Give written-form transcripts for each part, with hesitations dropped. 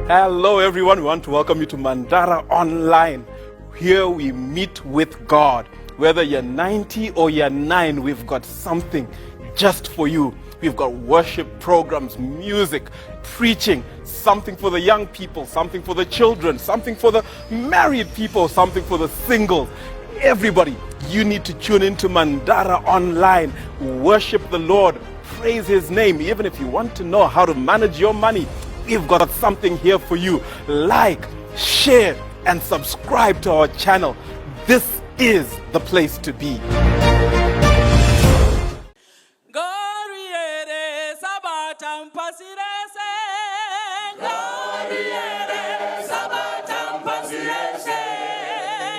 Hello, everyone. We want to welcome you to Mandara Online. Here we meet with God. Whether you're 90 or you're 9, we've got something just for you. We've got worship programs, music, preaching, something for the young people, something for the children, something for the married people, something for the singles. Everybody, you need to tune into Mandara Online. Worship the Lord, praise His name. Even if you want to know how to manage your money, we've got something here for you. Like, share, and subscribe to our channel. This is the place to be. Ngariere Sabata pasi rese. Ngariere Sabata pasi rese.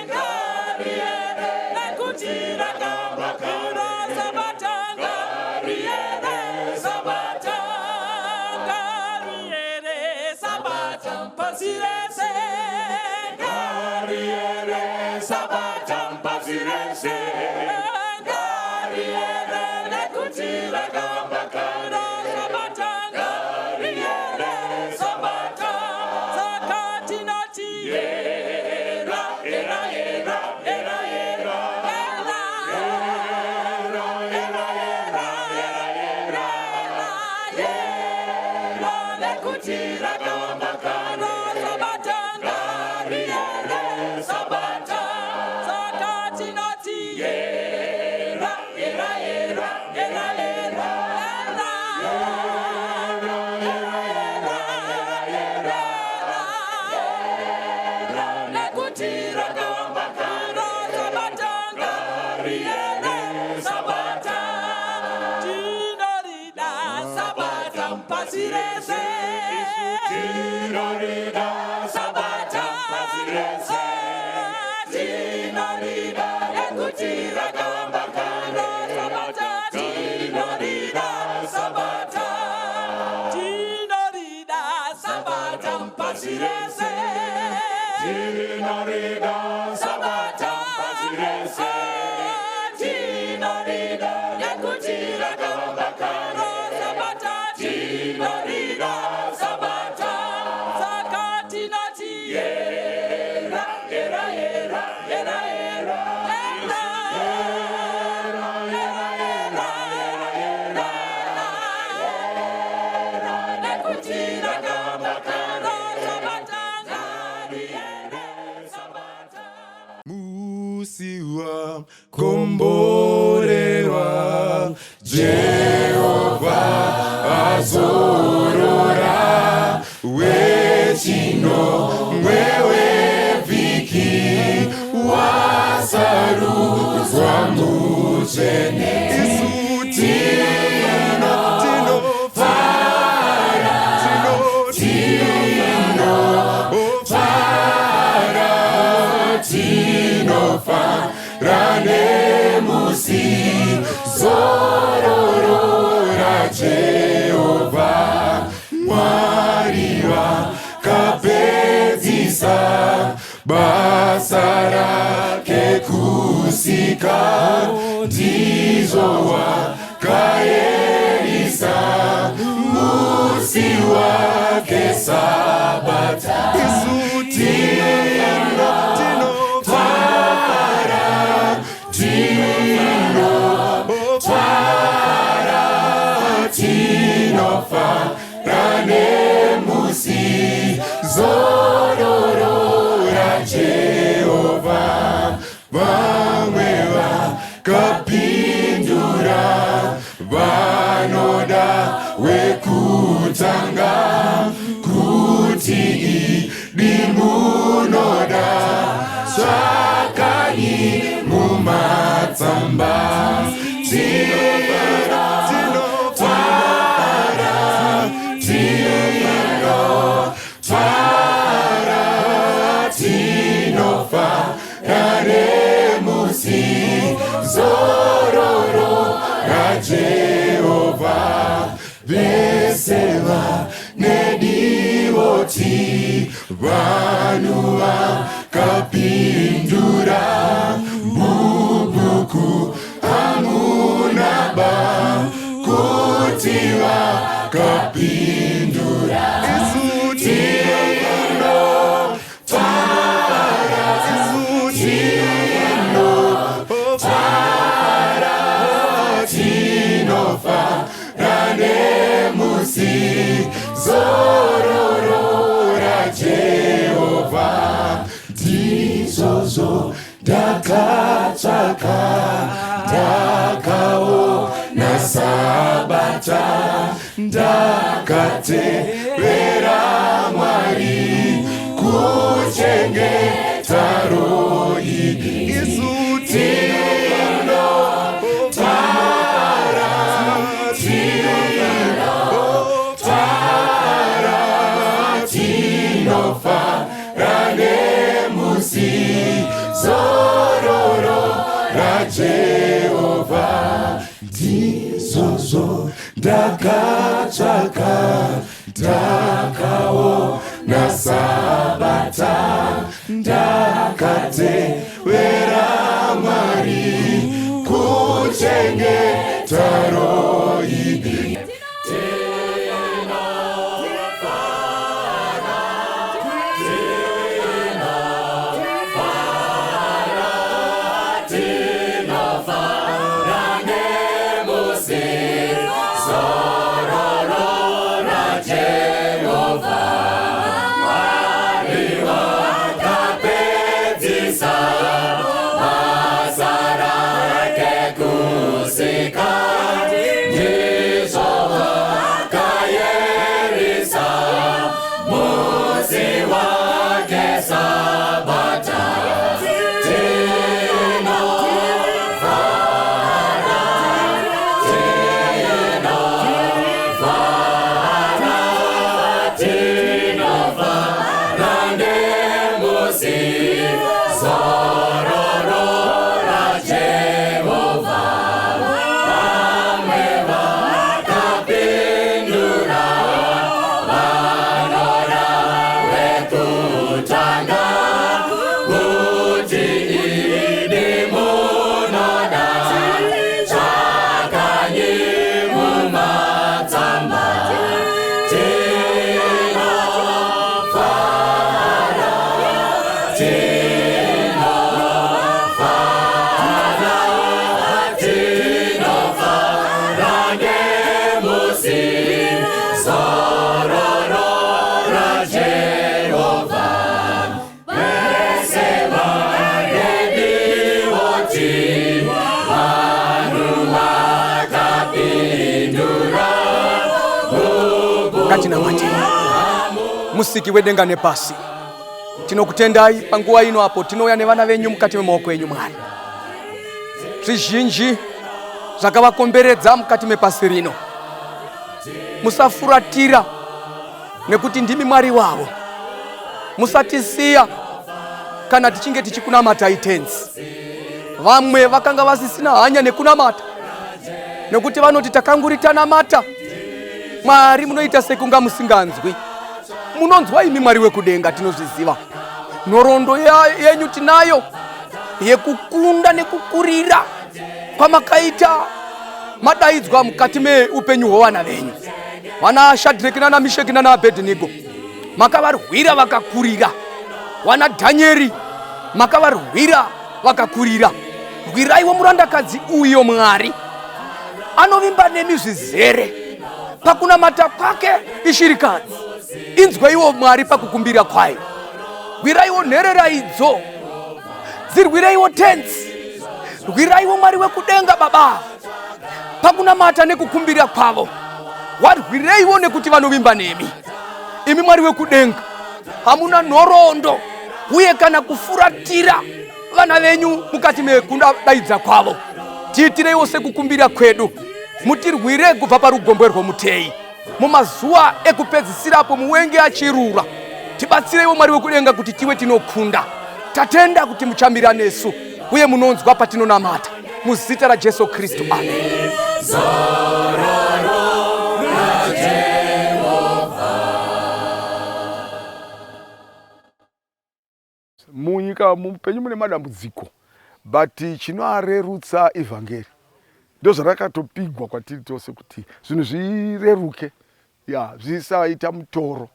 Ngariere nekuti rakavamba Sabata. Ngariere Sabata. Ngariere Sabata pasi rese. Ngariere Sabata pasi rese. Ngariere nekuti rakavamba Sabata. Ngariere Sabata. Saka tinoti era era era era era era era era era era era nekuti rakavamba Sabata. Ngariere Sabata. Saka tinoti era era era era era era era era era nekuti rakavamba Sabata. Ngariere Sabata. Tinorida Sabata pasi rese. Tinorida Sabata pasi rese. Tinorida nekuti rakavamba Sabata. Tinorida Sabata. Tinorida Sabata pasi rese. Tinorida Sabata pasi rese. Tinorida nekuti rakavamba Sabata. Tinorida Sabata. Saka tinoti era era era era era era era era era era nekuti rakavamba Sabata. Ngariere Sabata. Musi wakomborerwa Jehovha azorora wechinomwe wevhiki wasarudzwa mutsvene. Isu tino tinofara tino tinofara tinofara nemusi zororo raJehovha. Mwari vakapedzisa basa rake kusika, ndizvo wakayerisa musi wake Sabata. Isu tino tinofara tinofara tinofara nemusi zororo raJehovha. Vamwe vakapindura vanoda wekutanga kuti idi munoda tsvakai mumatsamba. Tinofara tinofara tinofara nemusi zororo raJehovha. Vese vanedivoti vanhu vakapindura mubhuku hamuna ba kuti vakapindura. Isu tino Ndakatsvaka ndakaona Sabata, ndakatevera Mwari kuchengeta roidi. Isu tinotara, tinotara, tinofara nemusi zororo raJehovha. Ndizvozvo ndakatsvaka ndakaona Sabata, ndakatevera Mwari kuchengeta roidi. Ngatinamate. Musiki wedenga nepasi, tinokutendai panguva ino apo tinouya nevana venyu mukati memaoko enyu. Mwari, zvizhinji zvakavakomberedza mukati mepasi rino. Musafuratira, nekuti ndimi Mwari wavo. Musatisiya kana tichinge tichikunamatai, Tenzi. Vamwe vakanga vasisina hanya nekunamata, nekuti vanoti, "Takanguri tanamata, Mwari, munoita sekunga musinganzwi." Munonzwa imi, Mwari wekudenga, tinozviziva. Nhoroondo yenyu tinayo yekukunda nekukurira kwamakaita madaidzwa mukati meupenyu hwevana venyu, vana Shadreki nana Misheki nana Abhedhenigo. Makavarwira vakakurira. Wana Dhanieri makavarwira vakakurira. Rwiraiwo murandakadzi uyo, Mwari, anovimba nemi zvizere pakunamata kwake. Ishirikadzi, inzweiwo, Mwari, pakukumbira kwayo. Rwiraiwo nherera idzo, dzirwireiwo, Tenzi. Rwiraiwo, Mwari wekudenga, Baba, pakunamata nekukumbira kwavo. Warwireiwo nekuti vanovimba nemi. Imi, Mwari wekudenga, hamuna nhoroondo uye kana kufuratira vana venyu mukati mekudaidza kwavo. Tiitireiwo sekukumbira kwedu, mutirwire kubva parugombwe rwomutei mumazuva ekupedzisirapo muwengi achirura. Tibatsireiwo, Mwari wekudenga, kuti tive tinokunda. Tatenda kuti muchamira nesu uye munonzwa patinonamata. Muzita raJesu Kristu, amen. Zororo raJehovha. Munyika, muupenyu mune madambudziko, but chinoarerutsa ivhangeri. Ndo zvarakatopigwa kwatiri tose kuti zvinhu zvireruke, ya, zvisaita mutoro,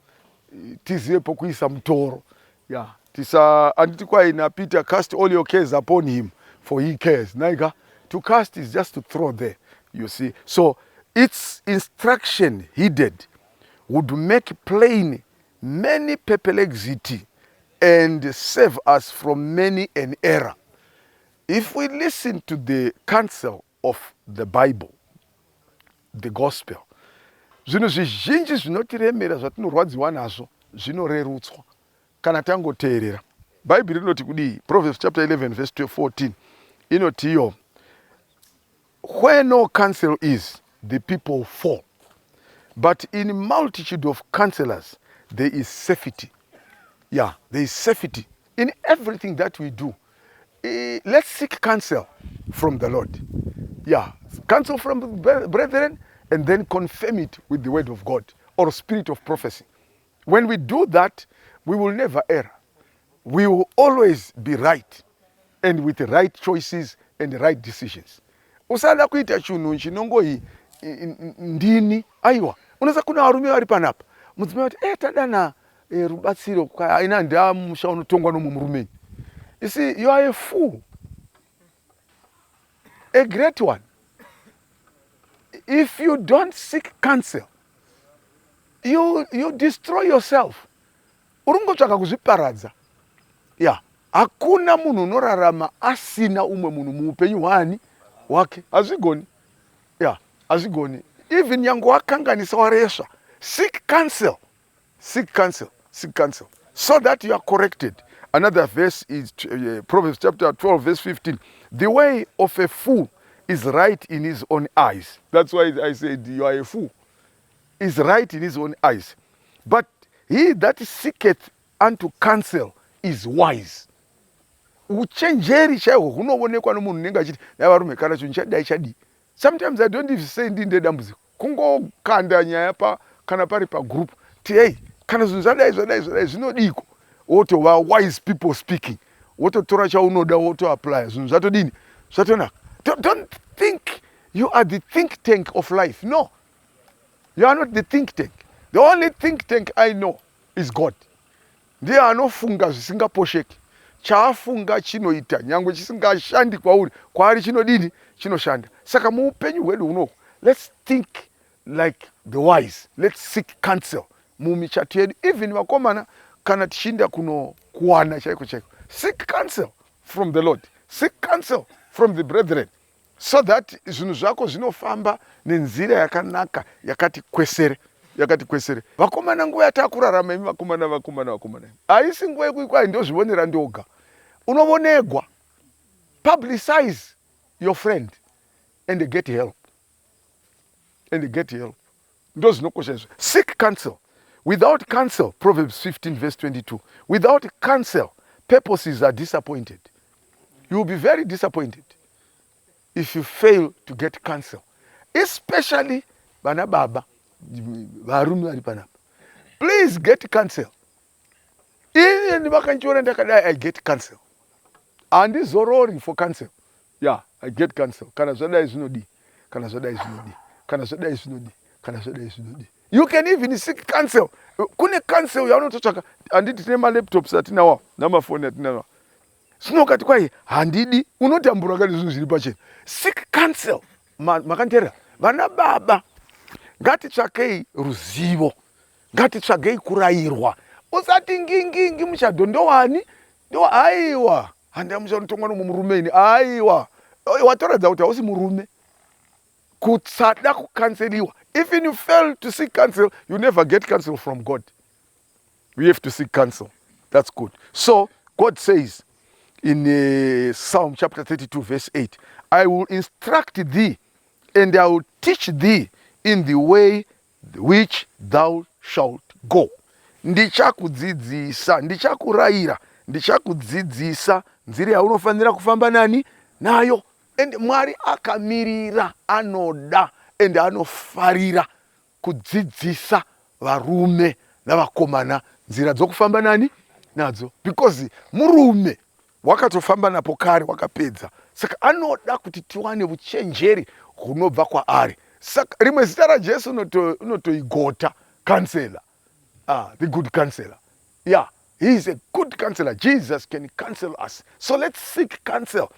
tizive pokuisa mutoro, ya, tisa anditi kwai naPeter, "Cast all your cares upon him, for he cares." Naika to cast is just to throw there, you see. So its instruction heeded would make plain many perplexity and save us from many an error. If we listen to the counsel of the Bible, the gospel, zvinhu zvizhinji zvinotiremera, zvatinorwadziwa nazvo, zvinorerutswa kana tangoteerera. Bhaibheri rinoti kudii? Proverbs chapter 11 verse 14 inoti iyo, "Where no counsel is, the people fall, but in multitude of counselors there is safety." Yeah, there is safety in everything that we do. Let's seek counsel from the Lord. Yeah, counsel from the brethren and then confirm it with the word of God or spirit of prophecy. When we do that, we will never err. We will always be right and with the right choices and the right decisions. Usada kuita chinhu chinongoi ndini. Aiwa, unoza kuna varume vari panapa, mudzimai vati, tadana rubatsiro aina ndamusha unotongwa nomwe murumeni." You see, you are a fool, a great one, if you don't seek counsel. You destroy yourself. Uri kungotsvaka kuzviparadza. Ya, hakuna munhu unorarama asina umwe munhu muupenyu hwani hwake. Hazvigoni. Ya, hazvigoni. Even nyange wakanganisa, waresva, seek counsel, seek counsel, seek counsel so that you are corrected. Another verse is Proverbs chapter 12 verse 15: "The way of a fool is right in his own eyes." That's why I said you are a fool. "Is right in his own eyes, but he that seeketh unto counsel is wise." Uchenjeri chaihwo hunoonekwa nomunhu unenge achiti, "Nai varume, kana chinhu chadai chadii?" Sometimes I don't even say ndinde dambudziko, kungokanda nyaya pa kana pari pagroup ti, "Hei, kana zvinhu zvadai, zvadai, zvadai, zvinodiko?" Wotova wise people speaking, wototora chaunoda, wotoapplya, zvinhu zvatodini? Zvatonaka. Don't think you are the think tank of life. No, you are not the think tank. The only think tank I know is God. Ndiye anofunga zvisingaposheki. Chaafunga chinoita, nyange chisingashandi kwauri, kwaari chinodini? Chinoshanda. Saka muupenyu hwedu hunoku, let's think like the wise. Let's seek counsel mumichato yedu. Even vakomana, kana tichiinda kuno kuwana chaiko chaiko, seek counsel from the Lord, seek counsel from the brethren, so that zvinhu zvako zvinofamba nenzira yakanaka, yakati kwesere, yakati kwesere. Vakomana, nguva yatakurarama, imi vakomana, vakomana, vakomana, haisi nguva yekuikwai ndozvionera ndoga. Unovonegwa. Publicize your friend and get help, and get help. Ndo zvinokosha izvo. Seek counsel. Without counsel, Proverbs 15 verse 22, "Without counsel purposes are disappointed." You will be very disappointed if you fail to get counsel, especially vana baba, varume vari panapa. Please get counsel. Ini vakandiona ndakadai, I get counsel. Handizorori for counsel. Yeah, I get counsel. Kana zvadai zvinodii? Kana zvadai zvinodii? Kana zvadai zvinodii? Kana zvadai zvinodii? You can even seek counsel. Kune counsel yaunototsvaka. Handiti tine malaptops atinawo namafoni atinawo? Zvino ukati kwai handidi, unotambura kane zvinhu zviri pachena. Seek counsel. Makanteerera, vana baba? Ngatitsvakei ruzivo, ngatitsvagei kurayirwa. Usati ngingingi muchadho ndowani ndo. Aiwa, handina musha unotongwa nomurume ini. Aiwa, watoratidza kuti hausi murume kusada kucounseliwa. If you fail to seek counsel, you never get counsel from God. We have to seek counsel. That's good. So God says in Psalm chapter 32 verse 8, "I will instruct thee and I will teach thee in the way which thou shalt go." Ndichakudzidzisa, ndichakurayira, ndichakudzidzisa nzira yaunofanira kufamba nani nayo. And Mwari akamirira, anoda and anofarira kudzidzisa varume navakomana nzira dzokufamba nani nadzo, because murume wakatofamba napo kare, wakapedza. Saka anoda kuti tiwane uchenjeri hunobva kwaari. Saka rimwe zita raJesu unotoigota counselor. Ah, the good counselor. Yeah, he is a good counselor. Jesus can counsel us. So let's seek counsel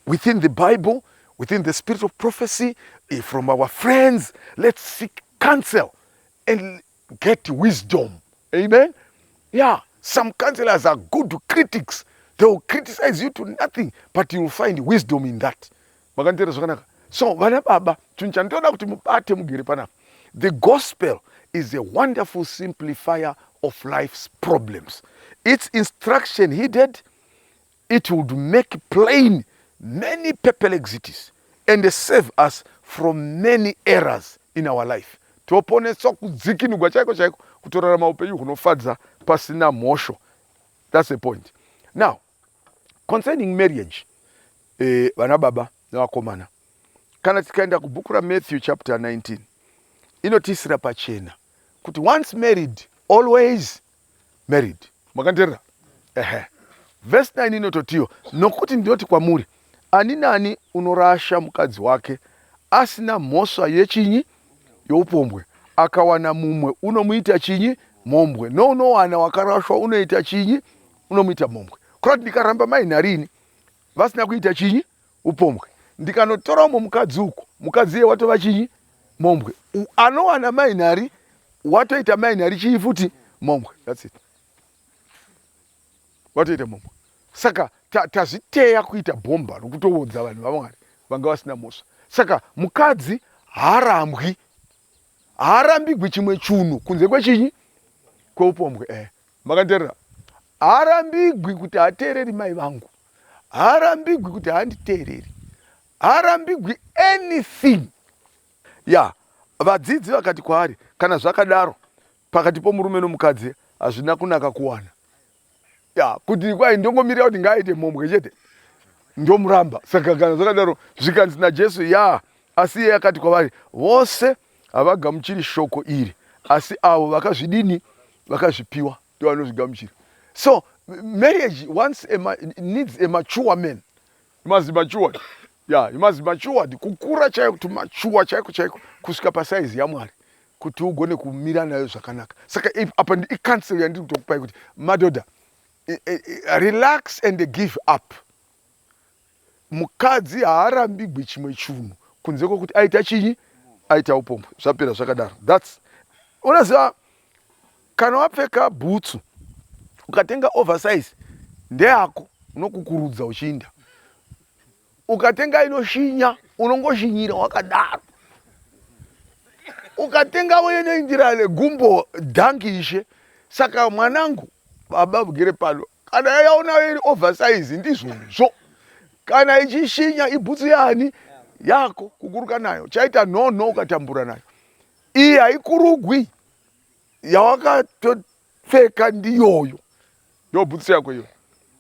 within the Bible, within the spirit of prophecy, from our friends. Let's seek counsel and get wisdom. Amen. Yeah, some counselors are good critics. They will criticize you to nothing, but you will find wisdom in that. Makanditeerera zvakanaka? So vana baba, chinhu chandinoda kuti mubate mugere panapa, the gospel is a wonderful simplifier of life's problems. Its instruction heeded, it would make plain many perplexities and save us from many errors in our life. Toponeswa kudzikinugwa chaiko chaiko, kutorarama upenyu hunofadza pasina mhosho. That's the point. Now, concerning marriage, vana baba nevakomana, kana tikaenda kubhuku raMatthew chapter 19, inotiisira pachena kuti once married, always married. Makandirira? Ehe. Verse 9 inototiyo, "Nokuti ndinoti kwamuri, ani nani unorasha mukadzi wake asina mhosva yechinyi, youpombwe, akawana mumwe, unomuita chinyi? Mhombwe. Nounowana wakarashwa unoita chinyi? Unomuita mhombwe." Kurati ndikaramba mai Nharini vasina kuita chinyi? Upombwe, ndikanotora umwe mukadzi uku, mukadzi iye watova chinyi? Mhombwe. Anowana mai Nhari watoita mai Nhari chii futi? Mhombwe. That's it, watoita mhombwe. Saka tazviteya kuita bhomba rokutoodza vanhu vaMwari vanga vasina mhosva. Saka mukadzi haarambwi, haarambigwi chimwe chunhu kunze kwechinyi? Kweupombwe. Makandirira? Haarambigwi kuti hateereri mai vangu, haarambigwi kuti handiteereri, haarambigwi anything ya. Vadzidzi vakati kwaari, "Kana zvakadaro pakati pomurume nomukadzi, hazvina kunaka kuwana ya kuti kwai ndongomirira kuti ngaaite mhombwe chete, ndomuramba." Saka kana zvakadaro, zvikanzi naJesu ya, asi iye akati kwavari, "Vose havagamuchiri shoko iri, asi avo vakazvidini? Vakazvipiwa ndo vanozvigamuchira." So marriage once needs a mature man. You must be matured, yeah, you must be matured, kukura chaiko, to mature chaiko chaiko, kusvika pasaizi yaMwari, kuti ugone kumira nayo zvakanaka. Saka apa icounsel yandiri kutokupai kuti madhodha, relax and give up. Mukadzi haarambigwi chimwe chunhu kunze kwokuti aita chinyi? Aita upombwe. Zvapera zvakadaro. That's, unoziva, kana wapfeka bhutsu ukatenga oversize, ndeyako, unokukurudza uchiinda. Ukatenga inoshinya, unongoshinyira wakadaro. Ukatenga inoindira negumbo dhangi ishe. Saka mwanangu, baba bugere pano, kana yaona iri oversize, ndizvozvo. Kana ichishinya, ibhutsu yani? Yako. Kukuruka nayo chaita nhono, ukatambura nayo. Iyi haikurugwi, yawakatopfeka ndiyoyo, ndo bhutsu yako iyo.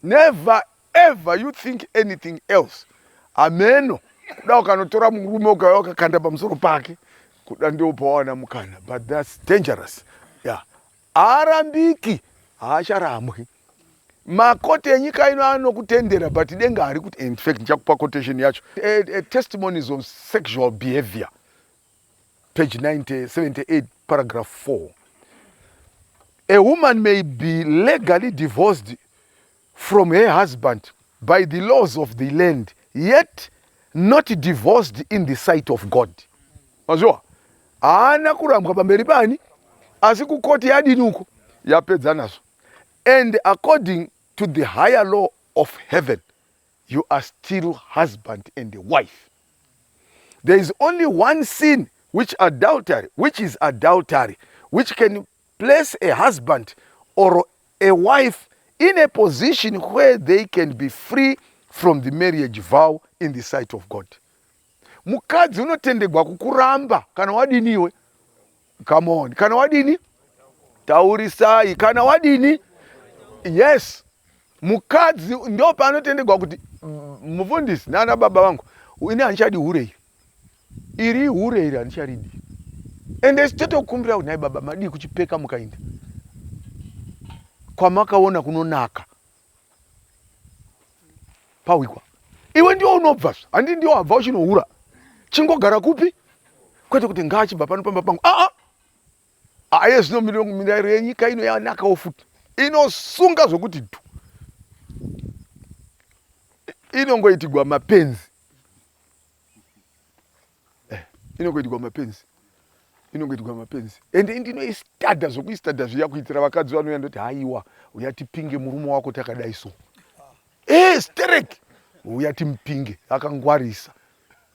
Never ever you think anything else. Hameno kuda ukanotora murume ukauya wakakanda pamusoro pake, kuda ndio pawawana mukana, but that's dangerous, yeah. Haarambiki, haacharambwi. Makoti enyika ino anokutendera, but denga hari kuti. In fact, ndichakupa quotation yacho, Testimonies of Sexual Behavior, page 90, 78, paragraph 4: "A woman may be legally divorced from her husband by the laws of the land, yet not divorced in the sight of God." Mazviwa? Haana kurambwa pamberi pani, asi kukoti yadini uko? Yapedza nazvo. "And according to the higher law of heaven, you are still husband and wife. There is only one sin, which is adultery, which can place a husband or a wife in a position where they can be free from the marriage vow in the sight of God." Mukadzi unotendegwa kukuramba kana wadini iwe? Come on, kana wadini? Taurisai, kana wadini? Yes, mukadzi ndo paanotendegwa kuti, "Mufundisi nana baba vangu, ini handichadi hure iri, iri hure iri handicharidi." Ende totokumbira kuti, "Nhai baba, madii kuchipeka mukainda kwamakaona kunonaka?" Pawikwa iwe ndiwo unobva, handi ndiwo wabva uchinohura, chingogara kupi? Kwete kuti ngaachibva pano pamba pangu. Aa, aye, zvino mirayiro yenyika ino yanakawo futi, inosunga zvokuti dhu, inongoitigwa mapenzi, inongoitigwa mapenzi, inongoitigwa mapenzi. Ende ndinoistadha zvokuistadha zviya kuitira vakadzi vanouya, ndoti, "Haiwa, uya tipinge murume wako takadai." So E sterek uya timupinge akangwarisa.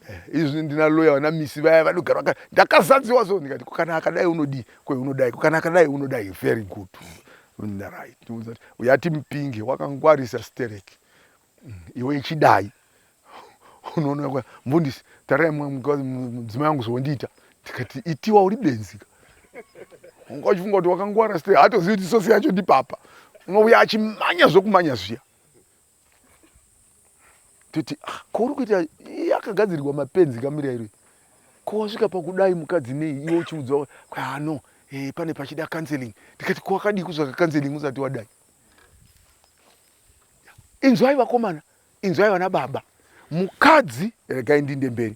Eh, izvi ndina loya vana misi vaya vanogara vaka ndakazadziwa so ndikati kana akadai unodii kwe unodai kana akadai unodai very good right uya timupinge wakangwarisa sterek mm, iwe ichidai unoona kwa mfundisi tarai mudzimai wangu zvondiita ndikati itiwa uri benzi ka unga uchifunga kuti wakangwara sterek hatozivi kuti sosi yacho ndipapa unouya achimanya zvokumanya zviya toti ah, ko uri kuita yakagadzirirwa mapenzi kamirairo ko wasvika pakudai mukadzi nei iwe uchiudzwa kwano eh, pane pachida counseling ndikati ko wakadii kutsvaka counseling usati wadai inzwai vakomana inzwai vana baba mukadzi regai ndinde mberi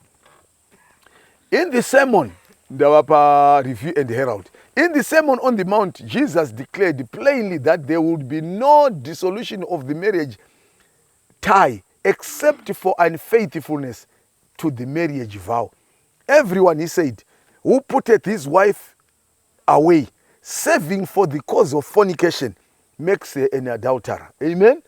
In the sermon, ndava pa Review and Herald. In the Sermon on the Mount, Jesus declared plainly that there would be no dissolution of the marriage tie except for unfaithfulness to the marriage vow. Everyone, he said, who putteth his wife away saving for the cause of fornication makes her an adulterer amen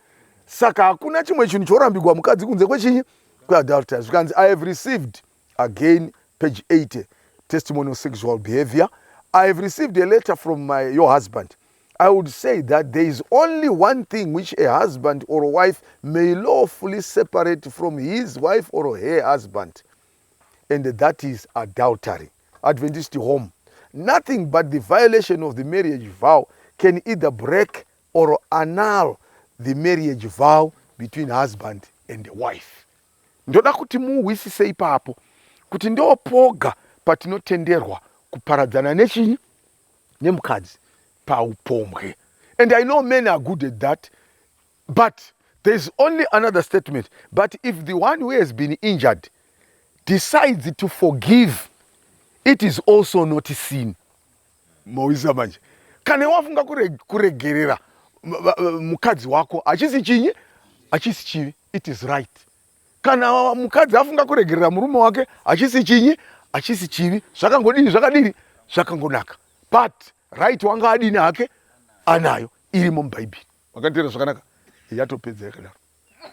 saka hakuna chimwe chinhu chorambigwa mukadzi kunze kwechinyi kweadultery zvikanzi i have received again page 80 testimony of sexual behavior i have received a letter from my, your husband I would say that there is only one thing which a husband or wife may lawfully separate from his wife or her husband, and that is adultery. Adventist home. Nothing but the violation of the marriage vow can either break or annul the marriage vow between husband and wife. Ndoda kuti muhwisise ipapo kuti ndopoga patinotenderwa kuparadzana nechinyi nemukadzi paupombwe. And I know men are good at that But there is only another statement. But if the one who has been injured decides to forgive, it is also not sin. Mawisa manje. Kana wafunga kuregerera mukadzi wako hachisi chinyi hachisi chivi it is right. Kana mukadzi afunga kuregerera murume wake hachisi chinyi hachisi chivi zvakangodini zvakadini zvakangonaka but right wanga adini hake anayo irimo mubhaibheri. Makanditeera zvakanaka? Yatopedza yakadaro.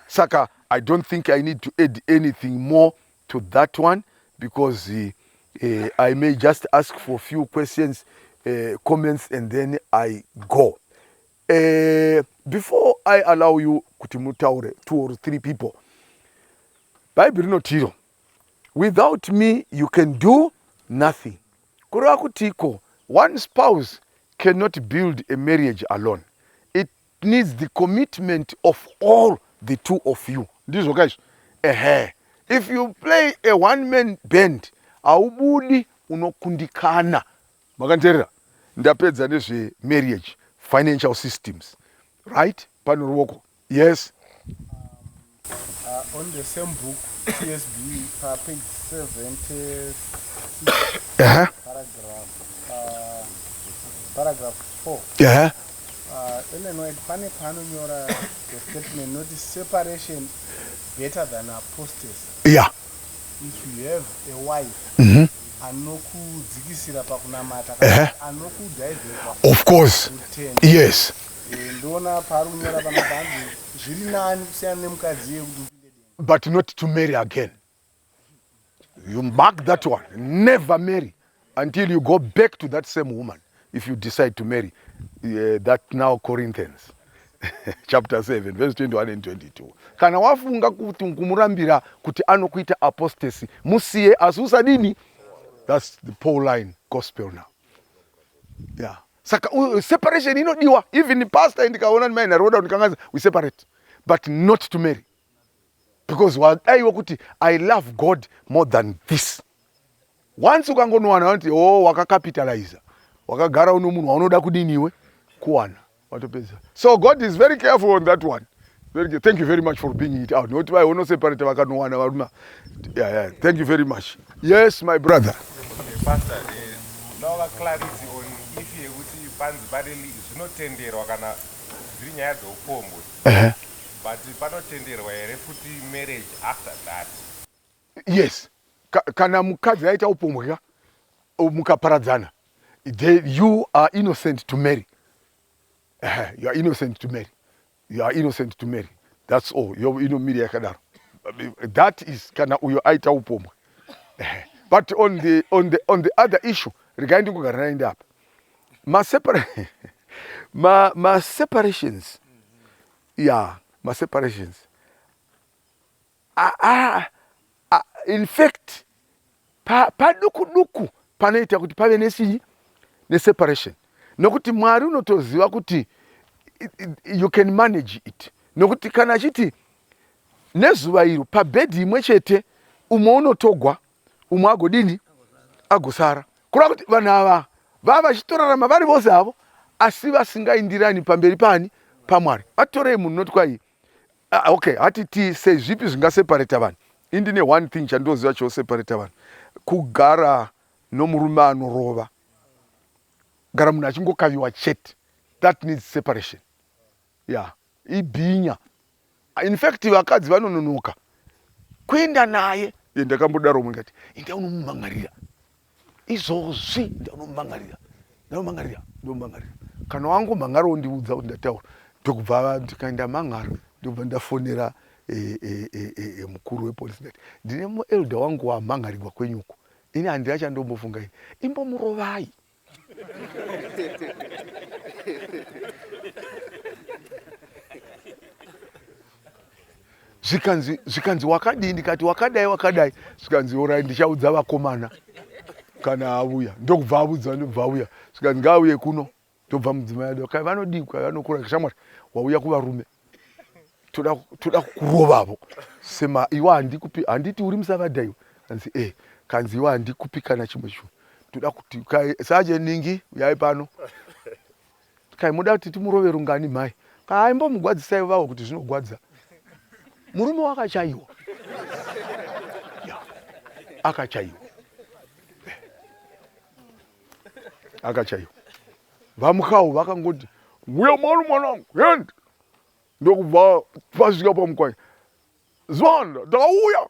Saka I don't think I need to add anything more to that one because uh, I may just ask for few questions, uh, comments and then I go. Uh, before I allow you kuti mutaure two or three people, Bible rinotiro without me you can do nothing. Kureva kutiko one spouse cannot build a marriage alone. It needs the commitment of all the two of you. Ndizvo kaizvo? Ehe. If you play a one man band, haubudi unokundikana. Makandiтерera? Ndapedza nezve marriage, financial systems. Right? Pano ruoko. Yes. On the same book, TSB, pa page 76, paragraph, paragraph 4. Ellen White pane paanonyora the statement not separation better than apostasy. Yeah. If you have a wife anokudzikisira pakunamata kana anokudhivheta Of course. kutenda. Yes. Eh, ndoona paari kunyora panapa hanzi zviri nani kusiyana nemukadzi iye kuti upinde denga. But not to marry again. You mark that one. Never marry until you go back to that same woman. If you decide to marry that now Corinthians chapter 7 verse 21 and 22. Kana wafunga kuti kumurambira kuti anokuita apostasy, musiye asi usadini. That's the Pauline gospel now. Yeah. Saka separation inodiwa even pastor ndikaona mai nharoda ndikanganza we separate but not to marry because wadaiwa kuti I love God more than this. Once ukangonowana vanoti oh wakacapitalizer wakagara uno munhu waunoda kudini iwe kuwana watopedza. So God is very careful on that one. Very, thank you very much for bringing it out. Nokuti vai unoseparate vakanowana varume. Yeah, yeah. Thank you very much. Yes, my brother. Okay, Pastor, ndava clarity on if yekuti panzi pane zvinotenderwa kana dziri nyaya dzeupombwe. But panotenderwa here futi marriage after that? Yes. Kana mukadzi aita upombwe ka mukaparadzana, you are innocent to marry. You are innocent to marry. You are innocent to marry. That's all. Yo inomira yakadaro. That is kana uyo aita upombwe. But on the, on the, on the other issue, regai ndingogara naende apa. Ma-separa ma, ma-separations ya ma-separations in fact paduku pa duku panoita kuti pave nesinyi neseparation nokuti mwari unotoziva kuti you can manage it nokuti kana achiti nezuva iro pabhedhi imwe chete umwe unotogwa umwe agodini agosara kureva kuti vanhu ava vava vachitorarama vari vose havo asi vasingaindirani pamberi pani pamwari vatorei munhu noti kwai Ah, okay hatiti sezvipi zvingaseparata vanhu indine one thing chandinoziva choseparata vanhu kugara nomurume anorova gara munhu achingokaviwa chete that needs separation ya yeah. ibhinya in fact vakadzi vanononoka kuenda naye ndakambodaro umwe ngati enda unomumangarira izvozvi ndanomangarira ndanomangarira ndomangarira kana wangu mhangara wondiudza kuti ndataura ndokubva ndikaenda mangara ndobva ndafonera e, e, e, e, e, mukuru wepolisi ndati ndine muelder wangu wamhangarigwa kwenyuko ini handina chandombofunga ini imbomurovai zvikanzi zvikanzi wakadii ndikati wakadai wakadai zvikanzi orai ndichaudza vakomana kana auya ndokubva audza ndobva auya zvikanzi ngaauye kuno ndobva mudzimai ado kai vanodii kai vanokura shamwari wauya kuvarume toda toda kukurovavo sema iwe handikupi handiti uri musavadha iwe kanzi e eh, kanzi iwe handikupi kana chimwe chinhu toda kuti kai saje ningi uyai pano Kai moda kuti timurove rungani mhai? Kai imbomugwadzisai vawo kuti zvinogwadza. Murume wakachaiwa. Yeah. Akachaiwa. Akachaiwa. Vamukawo vakangoti uya mwana mwanangu end ndokubva pasvika pamukwanya Zwanda ndauya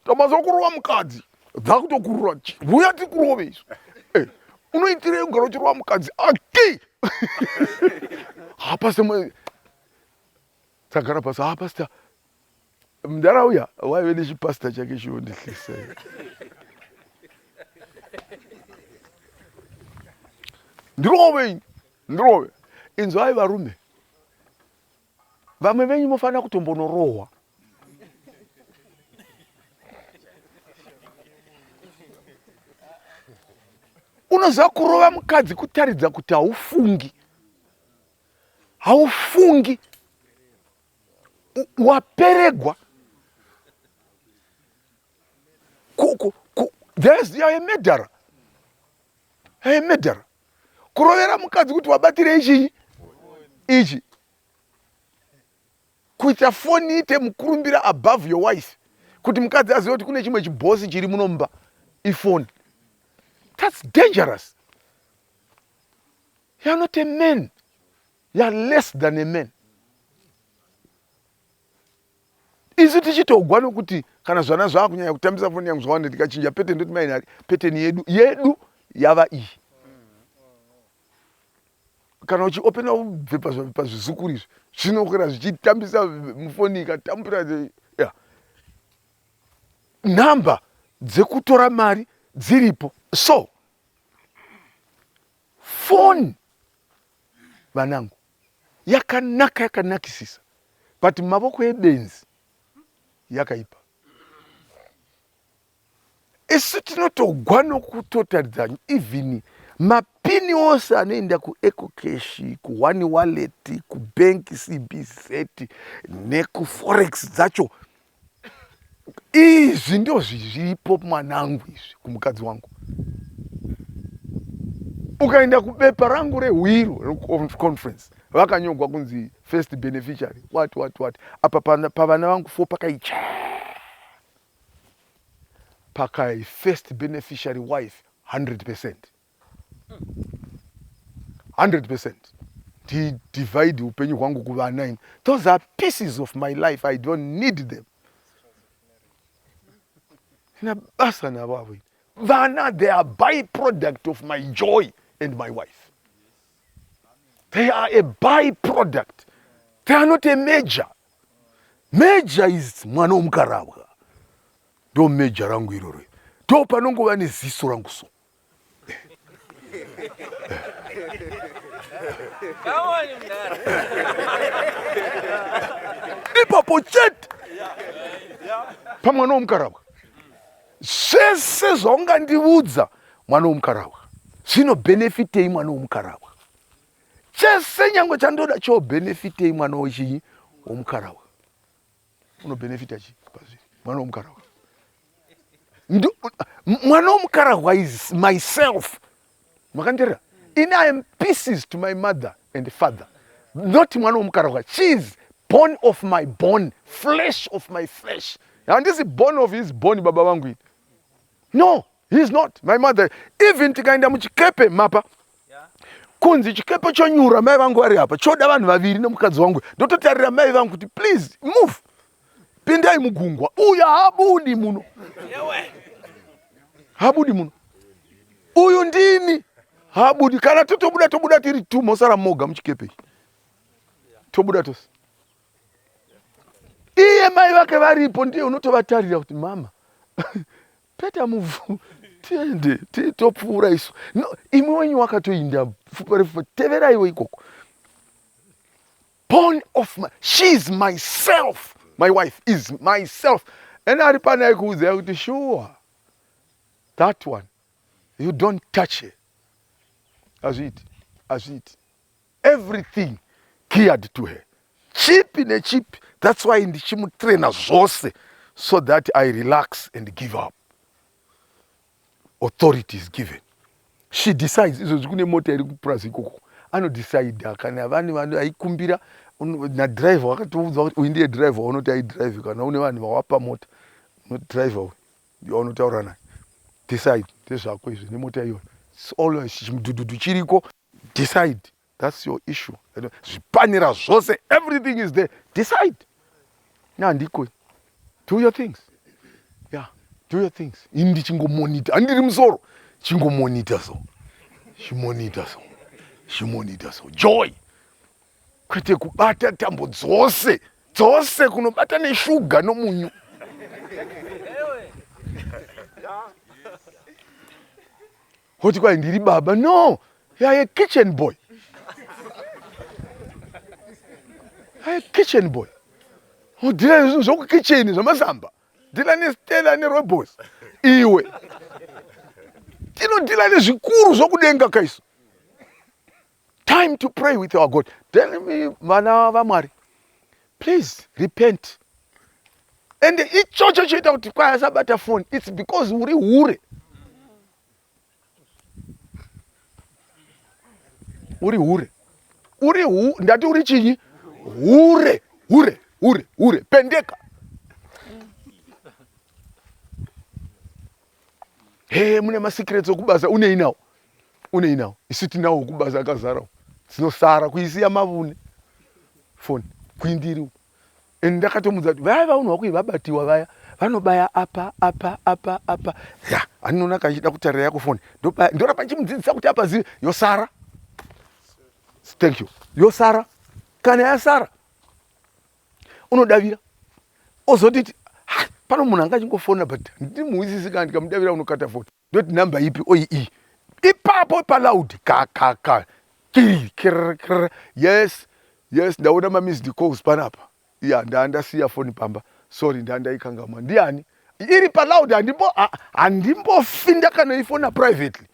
tamaza kurova mukadzi dzakutokurura vuya tikurove izvo eh, unoitirei kugara uchirova mukadzi aki hapasi tagara pasi hapasita mdara uya waive nechipasita chake chiondihlisa ndirove ndirove inzwai varume Vamwe venyu mofanira kutombonorohwa. Unoziva kurova mukadzi kutaridza kuti haufungi, haufungi, waperegwa. There's a murderer, a murderer. Kurovera mukadzi kuti wabatirei chii ichi kuita foni ite mukurumbira above your wife kuti mukadzi azive kuti kune chimwe chibhosi chiri muno mumba ifoni that's dangerous youare not a man youare less than a man isu tichitogwa nokuti kana zvana zvaakunyanya kutambisa foni yangu zvawanda ndikachinja peteni ndoti mainari peteni yedu yedu yava iyi kana uchiopena ubve pazvizukuru izvi zvinokwira zvichitambisa mufoni ikatambura ya nhamba dzekutora mari dziripo so foni vanangu yakanaka yakanakisisa but mavoko ebenzi yakaipa Isu tinotogwa nokutotaridza even mapini ose anoenda kuecocash kuone wallet kubank cbz nekuforex dzacho izvi ndozviripo mwanangu izvi kumukadzi wangu ukaenda kubepa rangu rehwiro reconference vakanyogwa kunzi first beneficiary what what what apa pavana vangu fo pakaicha pakai first beneficiary wife 100 percent 100 percent ndidivide upenyu hwangu kuvana ini those are pieces of my life i don't need them ina basa navo avo ini vana they are by product of my joy and my wife they are a by product they are not a major. Major is mwana womukarabwa. Ndo major rangu iroro. Ndo panongova neziso rangu so. Ipapo chete pamwana womukarabwa. Zvese zvaungandiudza mwana womukarabwa zvinobhenefitei mwana womukarabwa? Chese nyangwe chandoda chobhenefitei mwana wechinyi womukarabwa? Unobhenefita chii pazviri mwana womukarahwa? Mwana womukarahwa is myself. Makandirira? Ini I am pieces to my mother and father, not mwana womukarahwa. She is bone of my bone, flesh of my flesh. Handisi bone of his bone, baba vangu ini. No, he is not my mother. Even tikaenda muchikepe mapa kunzi chikepe chonyura, mai vangu vari apa, choda vanhu vaviri nemukadzi wangu, ndototarira mai vangu kuti please move, pindai mugungwa, uyu haabudi muno, haabudi muno, uyu ndini, haabudi. Kana totobuda, tobuda tiri two, mosara moga muchikepe, tobuda tose. Iye mai vake varipo, ndiye unotovatarira kuti mama peta muvhu tiende topfuura isu. No, imwe wenyu wakatoinda pfupa refupa, teveraiwo ikoko. Born of my, she is myself, my wife is myself. And ari pane aikuudzai kuti sure that one you don't touch her. Hazviiti, hazviiti. Everything geared to her, chipi nechipi. That's why ndichimutraina zvose so that I relax and give up. Authority is given, she decides. Izvozvi kune mota iri kupurazi ikoko, anodecida kana vane vanhu aikumbira nadriver wakatoudzwa kuti uyu ndiye driver waunoti aidrive. Kana une vanhu vawapa mota, driver uyu ndiye waunotaura naye. Decide, ndezvako izvi nemota iyoyo. Always chimudhudhudhu chiriko. Decide, that's your issue. Zvipanera zvose, everything is there. Decide. Nandiko, do your things. Yeah, do your things. Ini ndichingomonita, handiri musoro, chingomonita so, chimonita so, chimonita so. Joy, kwete kubata tambo dzose dzose, kunobata neshuga nomunyu. Woti kwai ndiri baba. No, you are a kitchen boy. You are a kitchen boy. Udhira zvinhu zvokukitchen zvamasamba. Dhila neStella neRobos. Iwe. Tinodhila nezvikuru zvokudenga kaisu. Time to pray with our God. Then vana vaMwari, please repent. And ichocho choita kuti kwai asabata phone. It's because uri hure. Uri hure. Uri hu, ndati uri chinyi? Hure, hure, hure, hure. Pendeka. He, mune masecrets okubasa, unei nawo? Unei nawo? Isu tinawo okubasa akazara. Dzinosara kuisiya mavune. Phone kuindiri uko. And ndakatomudza kuti vaya vaunhu vakuyi vabatiwa vaya vanobaya apa apa apa apa ya aninoona kachida kutarira yako foni ndobaya, ndoramba ndichimudzidzisa kuti apa zive yosara. Thank you. Yosara. Kana yasara unodavira ozotiti pano munhu anga achingofona but ndimuwisisi kana ndikamudavira unokata foni, ndoti namba ipi oi iyi ipapo paloud ka ka ka kiri kiri kiri. Yes, yes, ndaona mamissed calls panapa ya ndandasiya foni pamba, sorry, ndandaikangamwa. Ndiani iri paloud? Handimbo handimbofi ndakanoifona privately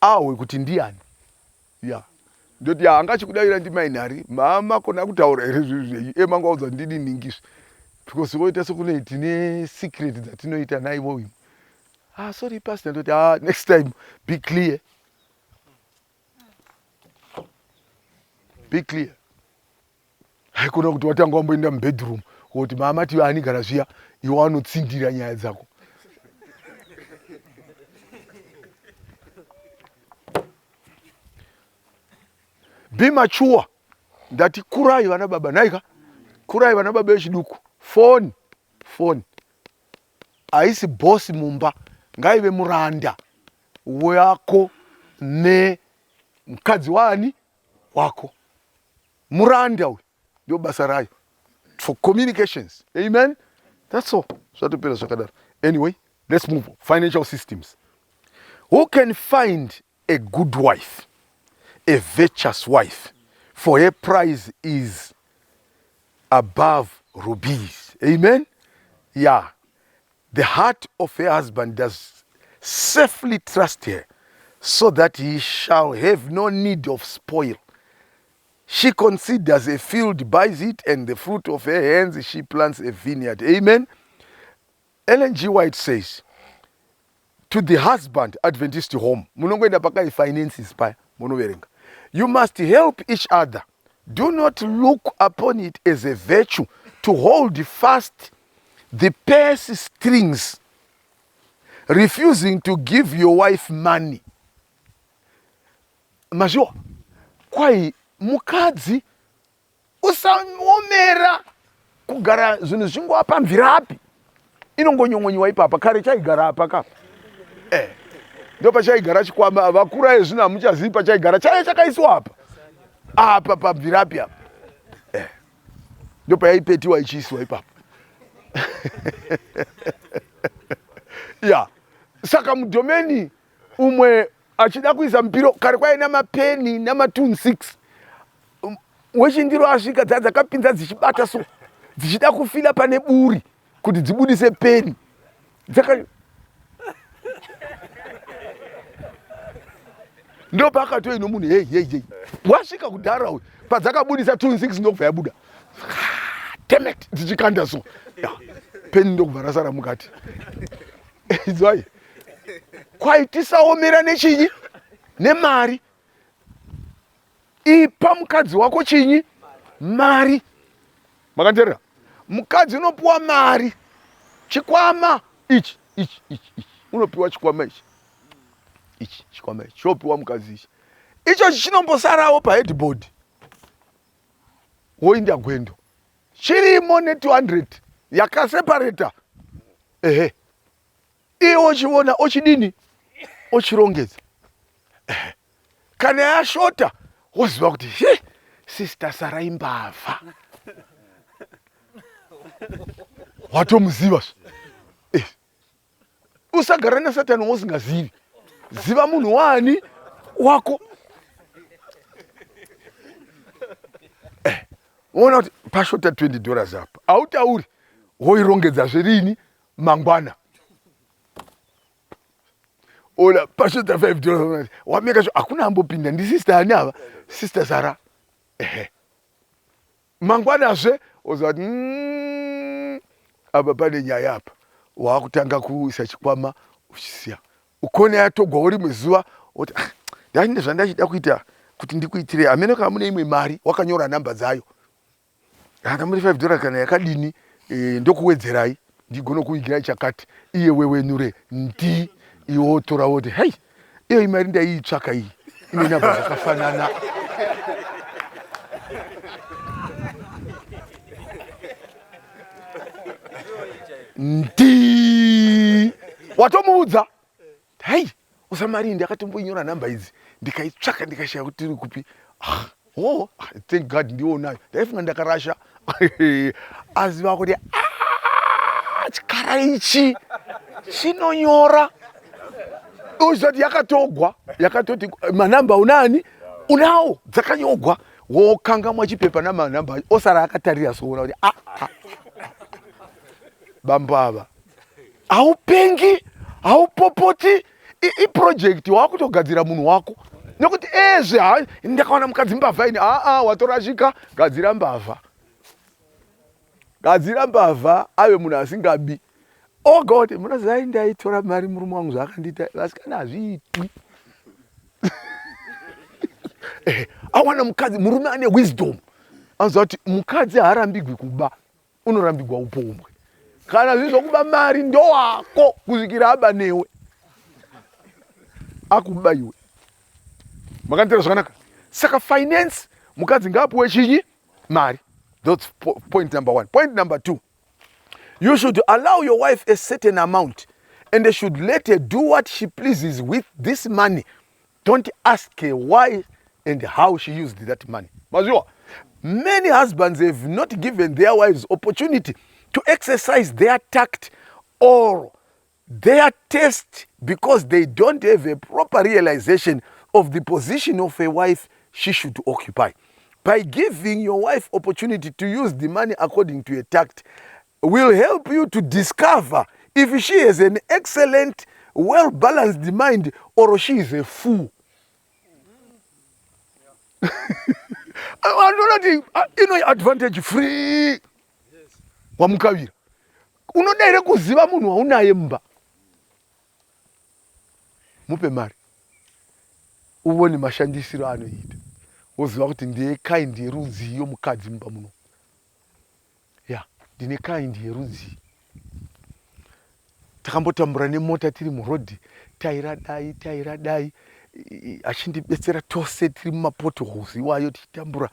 awe kuti ndiani ya ndoti ya anga achikudavira ndimainhari mama kona kutaura here zvinhu zvenyu e mangaudza ndidi ningisvi because woita sekune tine secret dzatinoita naivo imwe. Ah, sorry pastor, ndoti ah, next time be clear, be clear. Haikona kuti watanga wamboenda mubedroom woti mama ti ani gara zviya, iwe wanotsindira nyaya dzako. Be mature. Ndati kurai vana baba naika, kurai vana baba vechiduku. Foni, foni haisi boss mumba, ngaive muranda wako nemukadzi waani wako. Muranda uyu ndio basa rayo. For communications. Amen. That's all. Zvatopera zvakadaro. Anyway, let's move on. Financial systems. Who can find a good wife, a virtuous wife, for her price is above rubies. Amen. Yeah. The heart of her husband does safely trust her, so that he shall have no need of spoil. She considers a field, buys it, and the fruit of her hands she plants a vineyard. Amen. Ellen G. White says, to the husband, Adventist home, munongoenda pakai finances paya, munoverenga. You must help each other. Do not look upon it as a virtue to hold fast the purse strings, refusing to give your wife money. Mazviwa, kwai mukadzi usaomera kugara zvinhu zvingova pamvirapi inongonyongonyiwa ipapa kare chaigara apa ka eh ndopachaigara chikwama vakura ezvino hamuchazivi pachaigara chaive chakaiswa apa apa pamvirapi apa eh ndopayaipetiwa ichiiswa ipapa ya saka mudhomeni umwe achida kuisa mupiro kare kwaina mapeni namatun 6 um, wechindiro asvika dza dzakapinza dzichibata so dzichida kufila pane buri kuti dzibudise peni dzaka ndopaakatoino munhu hei hei hei wasvika kudhara uyu padzakabudisa tun 6 ndokubva yabuda demet dzichikanda so peni ndokubva rasara mukati Inzwai. Kwai tisaomera nechinyi? Nemari. Ipa mukadzi wako chinyi? Mari. Makanterera? Mukadzi unopiwa mari. Chikwama ichi ichi ichi ichi. Unopiwa chikwama ichi. Ichi chikwama ichi. Chopiwa mukadzi ichi. Icho chinombosarawo pa headboard. Woinda gwendo. Chirimo ne 200 yakaseparata. Ehe. Iye ochiona ochidini? Ochirongedza. Ehe. Kana yashota woziva kuti he sister Sara imbavha. Watomuziva zve. Eh. Usagara nasatani wausingazivi. Ziva munhu waani wako. Eh, woona kuti pashota 20 dollars apa. Hautauri. Woirongedza zverini mangwana. Ola pashota 5 dollars. Wameka sure hakuna ambopinda ndi sister ani ava? Sister Sara. Ehe. Mangwanazve woziva kuti mm, apa pane nyaya apa waakutanga kuisa chikwama uchisiya ukone yatogwawo rimwe zuva woti ah, ndachine zvandachida kuita kuti ndikuitire hamene kana mune imwe mari wakanyora nhamba dzayo kana muri 5 dollar kana yakadini e, ndokuwedzerai ndigone kuigirai chakati iye wewenure ndi iwe wotora woti hei iyo imari ndaiitsvaka iyi ine namba dzakafanana ndi watomuudza hei usamari ndakatomboinyora nhamba idzi ndikaitsvaka ndikashaya kuti iri kupi ah, oh, ah, thank god ndionayo ndaifunga ndakarasha aziva kuti ah, chikara ichi chinonyora uzati yakatogwa yakatoti manamba unani unawo dzakanyogwa wokangamwa chipepa namanamba osara akatarira soona kuti ah, ah, bambo ava haupengi haupopoti iproject wakutogadzira munhu wako nekuti ezve ha ndakawana mukadzi mbavha ini aa watorashika gadzira mbavha gadzira mbavha ave munhu asingabi oh god munoziva ndaitora mari murume wangu zvaakandiita vasikana hazviitwi eh, awana mukadzi murume ane wisdom anoziva kuti mukadzi haarambigwi kuba unorambigwa upombwe kana zviri zvokuba mari ndowako kusvikira aba newe akuba iwe makanditera zvakanaka saka finance mukadzi ngaapuwe chinyi mari thats point number one point number two you should allow your wife a certain amount and should let her do what she pleases with this money don't ask her why and how she used that money maziwa Many husbands have not given their wives opportunity to exercise their tact or their taste because they don't have a proper realization of the position of a wife she should occupy. By giving your wife opportunity to use the money according to a tact will help you to discover if she has an excellent, well-balanced mind or she is a fool. Anoona kuti ino advantage free wamukavira. Unoda here kuziva munhu waunaye mumba? Mupe mari uvone mashandisiro anoita, woziva kuti ndiye kind yerudzii yomukadzi mumba muno. Ya, ndine kind yerudzii. Takambotambura nemota tiri murodhi, taira dai taira dai, achindibetsera tose tiri mumapotholes iwayo tichitambura.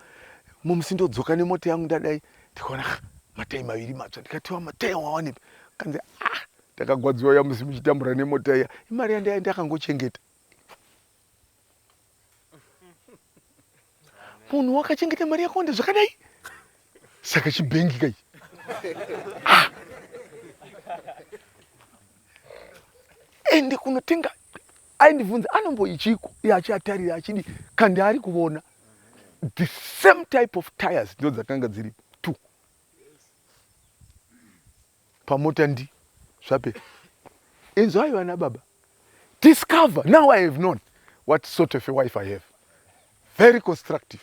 Mumwe musi ndodzoka nemota yangu ndadai, ndikaona matai maviri matsva. Ndikatiwa, matai wawanepi? Kanzi, ah, takagwadziwa ya musi muchitambura nemota iya, imari yandaya ndakangochengeta. Munhu wakachengeta mari yakawanda zvakadai, saka chibhengi kai. Ah. Ende kunotenga aindibvunza anomboichiko, iye achiatarira achidi kandi ari kuvona the same type of tires ndo dzakanga dziripo two pamota ndi zvapera. Inzwai vana baba, discover. Now I have known what sort of a wife I have. Very constructive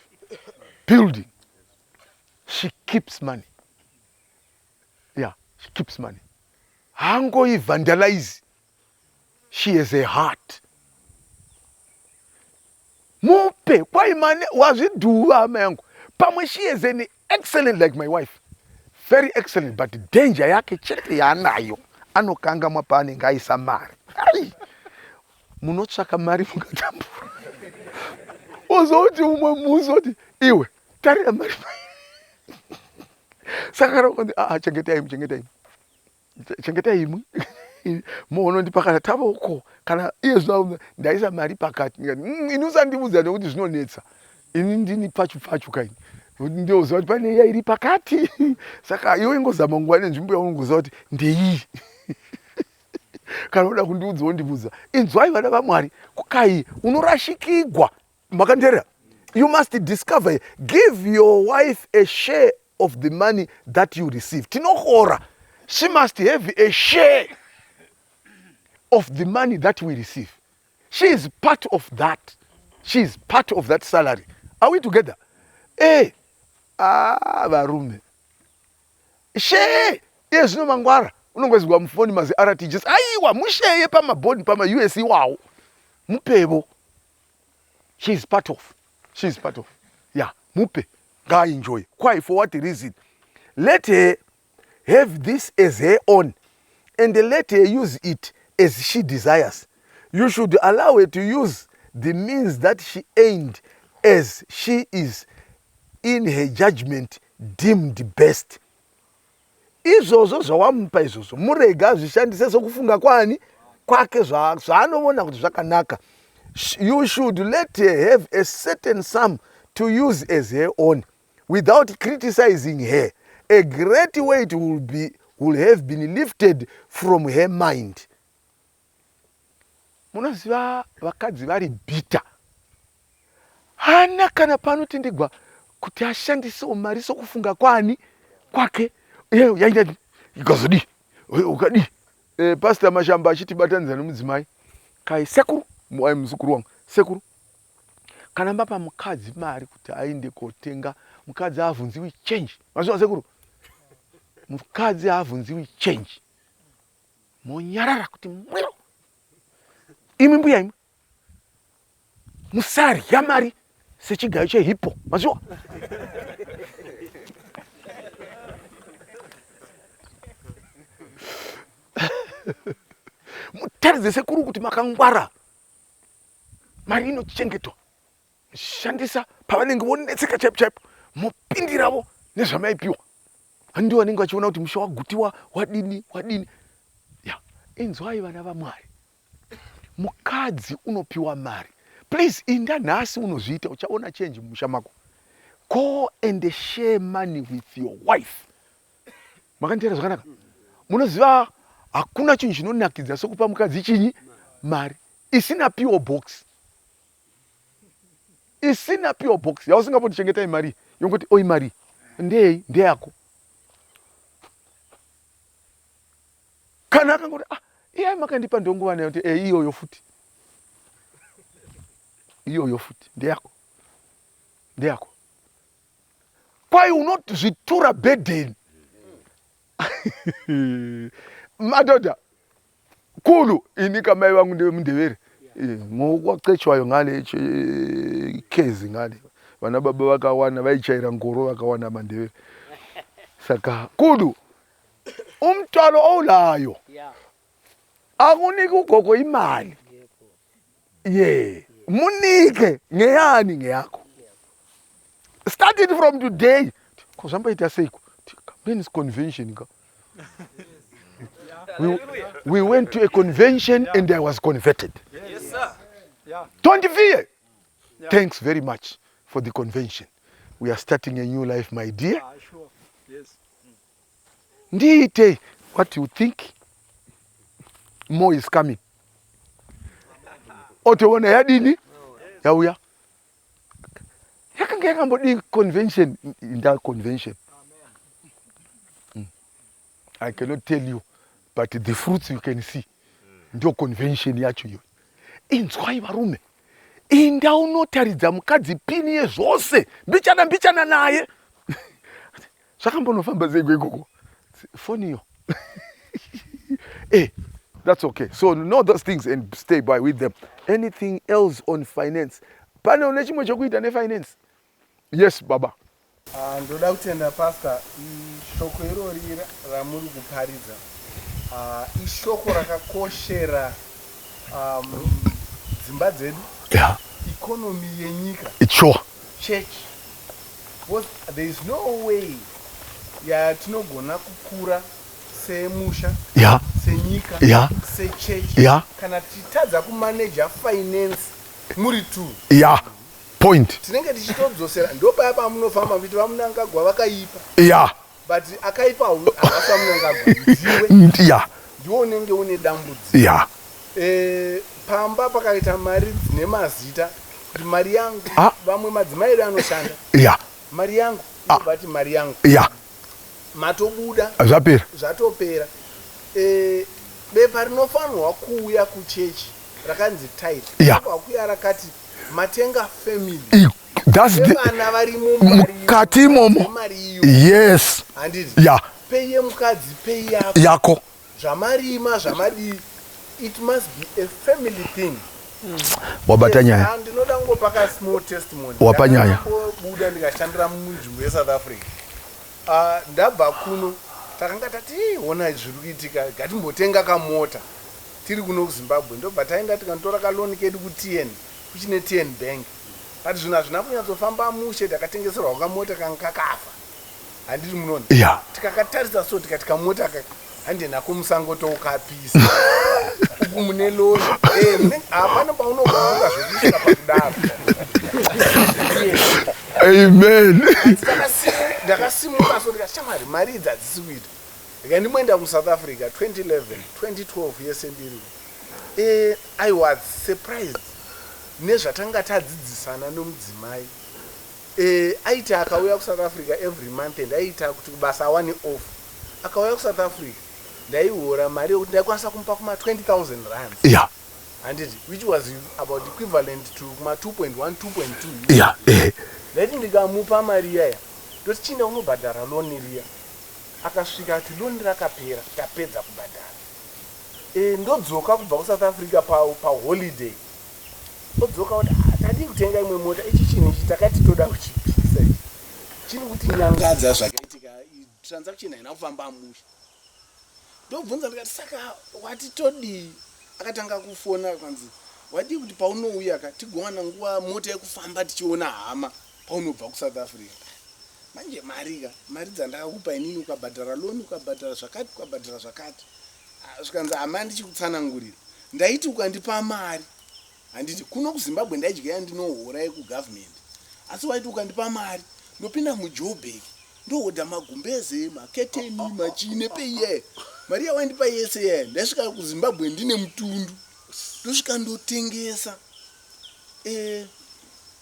building. She keeps money. Yeah, she keeps money. Haangoivandalize. She has a heart. Mupe kwaimane wazvidhuva hama yangu. Pamwe she is an excellent, like my wife, very excellent, but danger yake chete yaanayo, anokangamwa paanenge aisa mari. Ai, munotsvaka mari mukatambura, ozoti umwe musi oti, iwe tarira mari. Saka kana ukanzi, aa, chengetai imwe, chengetai imwe, chengetai imwe, muonondipa kana tava uko. Kana iye zvino ndaisa mari pakati, ndikati, ini usandibudza nekuti zvinonetsa. Ini ndini pfachu pfachu kaini, ndoziva kuti pane iya iri pakati. Saka iwe ingozama nguva nenzvimbo yaunongoziva kuti ndeiyi. Kana uda kundiudza, wondibudza. Inzwai vana vaMwari, kukai unorashikigwa. Makanderera? You must discover. Give your wife a share of the money that you receive. Tinohora, she must have a share of the money that we receive. She is part of that. She is part of that salary. Are we together? Eh, ah, varume, share. Iye zvino mangwara unongozwa mufoni mazi RTGS. Aiwa, musheye pamabhodi pamaUS iwawo, mupevo. She is part of, she is part of. Yeah, mupe ngaaenjoy. Why? For what reason? Let her have this as her own and let her use it as she desires. You should allow her to use the means that she earned as she is in her judgment deemed best. Izvozvo zvawamupa izvozvo, murege azvishandise sokufunga kwani kwake, zvaanoona kuti zvakanaka. You should let her have a certain sum to use as her own without criticizing her. A great weight will have been lifted from her mind. Munoziva vakadzi vari bitter. Hana kana panotindigwa kuti ashandisewo mari sokufunga kwani kwake, yaita ikazodii, ukadii. Pastor Mashamba achitibatanidza nemudzimai kai, sekuru, ai muzukuru wangu, sekuru, kana mapa mukadzi mari kuti aende kotenga, mukadzi haabvunziwi change. Mazviwa sekuru, mukadzi haabvunziwi change. Monyarara kuti mwiro. Imwi mbuya imwi, musarya mari sechigayo chehipo. Mazviwa? Mutaridze sekuru kuti makangwara. Mari inochengetwa, shandisa pavanenge vonetseka chaipo chaipo, mopindiravo nezvamaipiwa. Handiwo vanenge vachiona kuti musha wagutiwa, wadini wadini. Ya, inzwai vana vaMwari, mukadzi unopiwa mari. Please, inda nhasi unozviita, uchaona change mumusha mako. Go and share money with your wife. Makanditeera zvakanaka? Munoziva hakuna chinhu chinonakidza sokupa mukadzi chinyi mari isina PO box. Isina PO box yausingamboti chengetai mari yongoti oi mari ndeyei ndeyako. Kana akangoti ah iye makandipa ndonguva nayo kuti eh iyoyo futi. Iyoyo futi ndeyako. Ndeyako. Kwai unozvitura burden. Madoda kulu ini kamai vangu ndevemundevere eh, ngokwacetshwayo ngale khezi ngale vana baba vakawana vaichaira ngoro vakawana mandevere saka kulu umthwalo owulayo akunike ugogo imali ye munike ngeyani ngeyakho start it from today ko zvamboita seiko men's convention ka we, we went to a convention and i was converted yes, sir. Yeah. Don't fear yeah. Thanks very much for the convention. We are starting a new life, my dear. Yeah, sure. Yes. Ndiite what you think more is coming. Otoona yadini yauya yakanga yakambodii convention nda convention mm. I cannot tell you but the fruits you can see ndio convention yacho iyoyo inzwai varume inda unotaridza mukadzi pini yezvose mbichana mbichana naye zvakambonofamba seiko ikoko foni iyo eh that's okay so know those things and stay by with them anything else on finance pane une chimwe chokuita nefinance yes baba Ah, ndoda kutenda pastor shoko irori ramuri kuparidza ah, ishoko rakakoshera um, dzimba dzedu yeah. economy yenyika sure. church because there is no way yatinogona kukura semusha yeah. senyika yeah. sechurch yeah. kana tichitadza kumaneja finance muri two yeah. point tinenge tichitodzosera ndopaya pamunofamba muchiti vamunangagwa vakaipa yeah. but akaipa havasi vamunangagwa ndiwe yeah. ndiwe unenge une dambudziko yeah. e, pamba pakaita mari dzine mazita kuti mari yangu ah. vamwe madzimai edu anoshanda yeah. mari yangu inobva ah. mari yangu yeah. matobuda zvapera zvatopera e, bepa rinofanirwa kuuya kuchechi rakanzi tithe yeah. kuuya rakati matenga family that's the vana varimo mukati imomo yes handiti yeah. pei yemukadzi pei yako yako zvamarima zvamadii it must be a family thing wabata yes, nyaya ndinoda kungopa ka small testimony wapa nyaya buda ndikashandira munzvimbo yesouth africa uh, ndabva kuno takanga tati ona zviri kuitika ngatimbotenga kamota tiri kuno kuzimbabwe ndobva taenda tikanotora kaloni kedu kutn kuchine tn bank but zvinhu hazvina kunyatsofamba mushe takatengeserwa kamota kanga kakafa handiti munoona yeah. tikakatarisa so tikati kamota kaka hande nako musango toukapisa uku mune loni eh, hapana paunogonga zvekuisira pakudaro amen ndakasimuka so ndikati shamwari mari idzi hadzisi kuita ndikandimoenda kusouth africa 2011 2012 yese ndiri eh, i was surprised nezvatanga tadzidzisana nomudzimai eh, aiti akauya kusouth africa every month and aiita kuti kubasa awane off akauya kusouth africa ndaihora mari yekuti ndaikwanisa kumupa kuma 20000 rands yeah. handiti which was about equivalent to kuma 2.1 2.2 yeah. eh. ndaiti ndikamupa mari iyaya ndoti chinda unobhadhara loni riya akasvika ati loni rakapera tapedza kubhadhara e, ndodzoka kubva kusouth africa paholiday pa odzoka kuti ah, tadii kutenga imwe mota ichi chinhu ichi takati toda kuchipisa ichi chini kuti nyangadza zvakaitika transaction haina kufamba mushe ndobvunza ndikati saka wati todii akatanga kufona kwanzi wadii kuti paunouya ka tigowana nguva mota yekufamba tichiona hama paunobva kusouth africa manje mari ka mari dzandakakupa inini ukabhadhara loni ukabhadhara zvakati ukabhadhara zvakati ah, zvikanzi hama ndichikutsanangurira ndaiti ukandipa mari handiti kuno kuzimbabwe ndaidya yandinohora yekugovernment asi waiti ukandipa mari Ndopinda muJoburg ndohodha magumbeze, maketeni, machii nepei iyaye. Mari yawaindipa yese iyaye ndaisvika kuZimbabwe ndine mutundu. Ndosvika ndotengesa. Eh,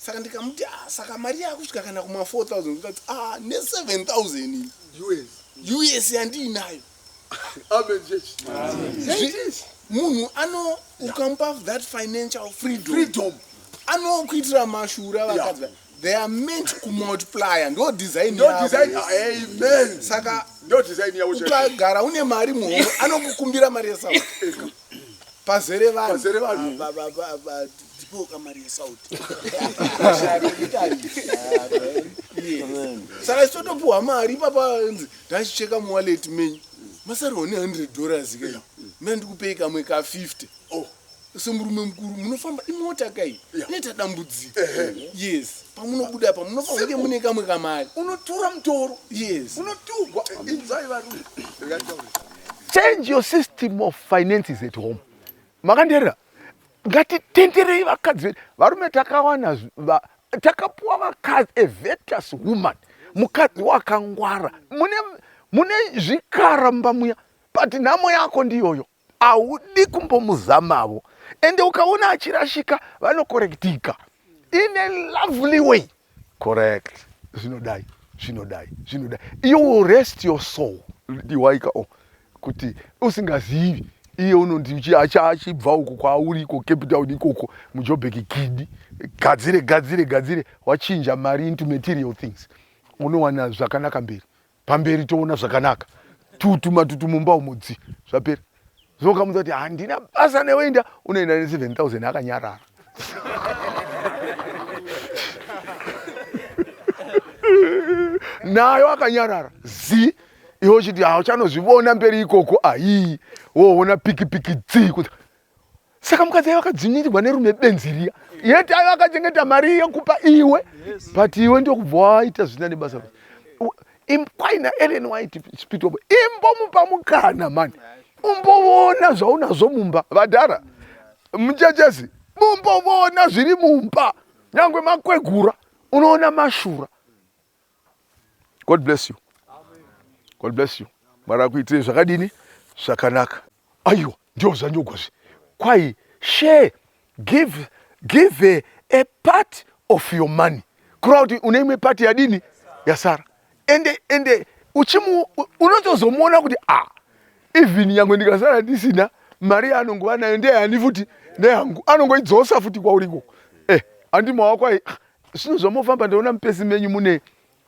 saka ndikamuti ah, saka mari yakusvika kana kuma 4000 ndikati ah, ne 7000 US US yandiinayo. Amen church. Munhu ano ukamupa that financial freedom, freedom. Anokuitira mashura vakadzi. Yeah. They are meant kumultiplier, ndo design ndo design. Amen. Saka ndo design yavo. Ukagara une mari muhomwe anokukumbira mari yesauti pazere vanhu, pazere vanhu, tipoka mari yesauti. Saka isotopuhwa mari ipapa, nzi ndachicheka muwallet menyu masarwa ne100 dollars kai, mina ndikupei kamwe ka 50. Oh. Semurume mukuru munofamba imota kai inoita dambudziko. Yes, pamunobuda pa munofanira kunge mune kamwe kamari. Unotura mutoro. Yes. Unotugwa. Inzai varume, change your system of finances at home. Makanderera, ngatitenderei vakadzi vedu. Varume, takawana, takapuwa vakadzi, a virtuous woman, mukadzi wakangwara. Mune zvikara mumba muya, but nhamo yako ndiyoyo, haudi kumbomuzamavo. Ende ukaona achirashika, vanokorektika in a lovely way. Correct, zvinodai, zvinodai, zvinodai. You will rest your soul diwaika o kuti usingazivi iye unondi achibva uko kwauri iko Cape Town ikoko muJobek kidi gadzire gadzire gadzire, wachinja mari into material things, unowana zvakanaka mberi. Pamberi toona zvakanaka, tutu matutu mumba umo dzi zvapera. Zvokamudza kuti handina basa newoenda, unoenda ne7000 akanyarara. Nayo akanyarara zi, iwe uchiti hauchanozvivona mberi ikoko. Aii, woona pikipiki dzi kuti. Saka mukadzi aiva akadzvinyirirwa nerume benzi riya, yeti aiva akachengeta mari yekupa iwe, but iwe ndokubva waita zvisina nebasa. Kwaina Ellen White spitobo, imbomupa mukana mani, umboona zvaunazvo mumba. Vadhara muchechesi, mumbovona zviri mumba, nyangwe makwegura unoona mashura. God bless you, God bless you. Mwari akuitirei zvakadini? Zvakanaka. Aiwa, ndio zvanyogwa zvi kwai share, give a part of your money, kureva kuti une imwe part yadini yasara. Ende uchimu unotozomuona kuti a ah, even nyangwe ndikasara ndisina mari yaanongova nayo ndeyani futi? Ndeyangu. Anongoidzosa futi kwauri ikoko. Eh, handi maoko ai zvino zvamofamba, ndaona mupesi menyu mune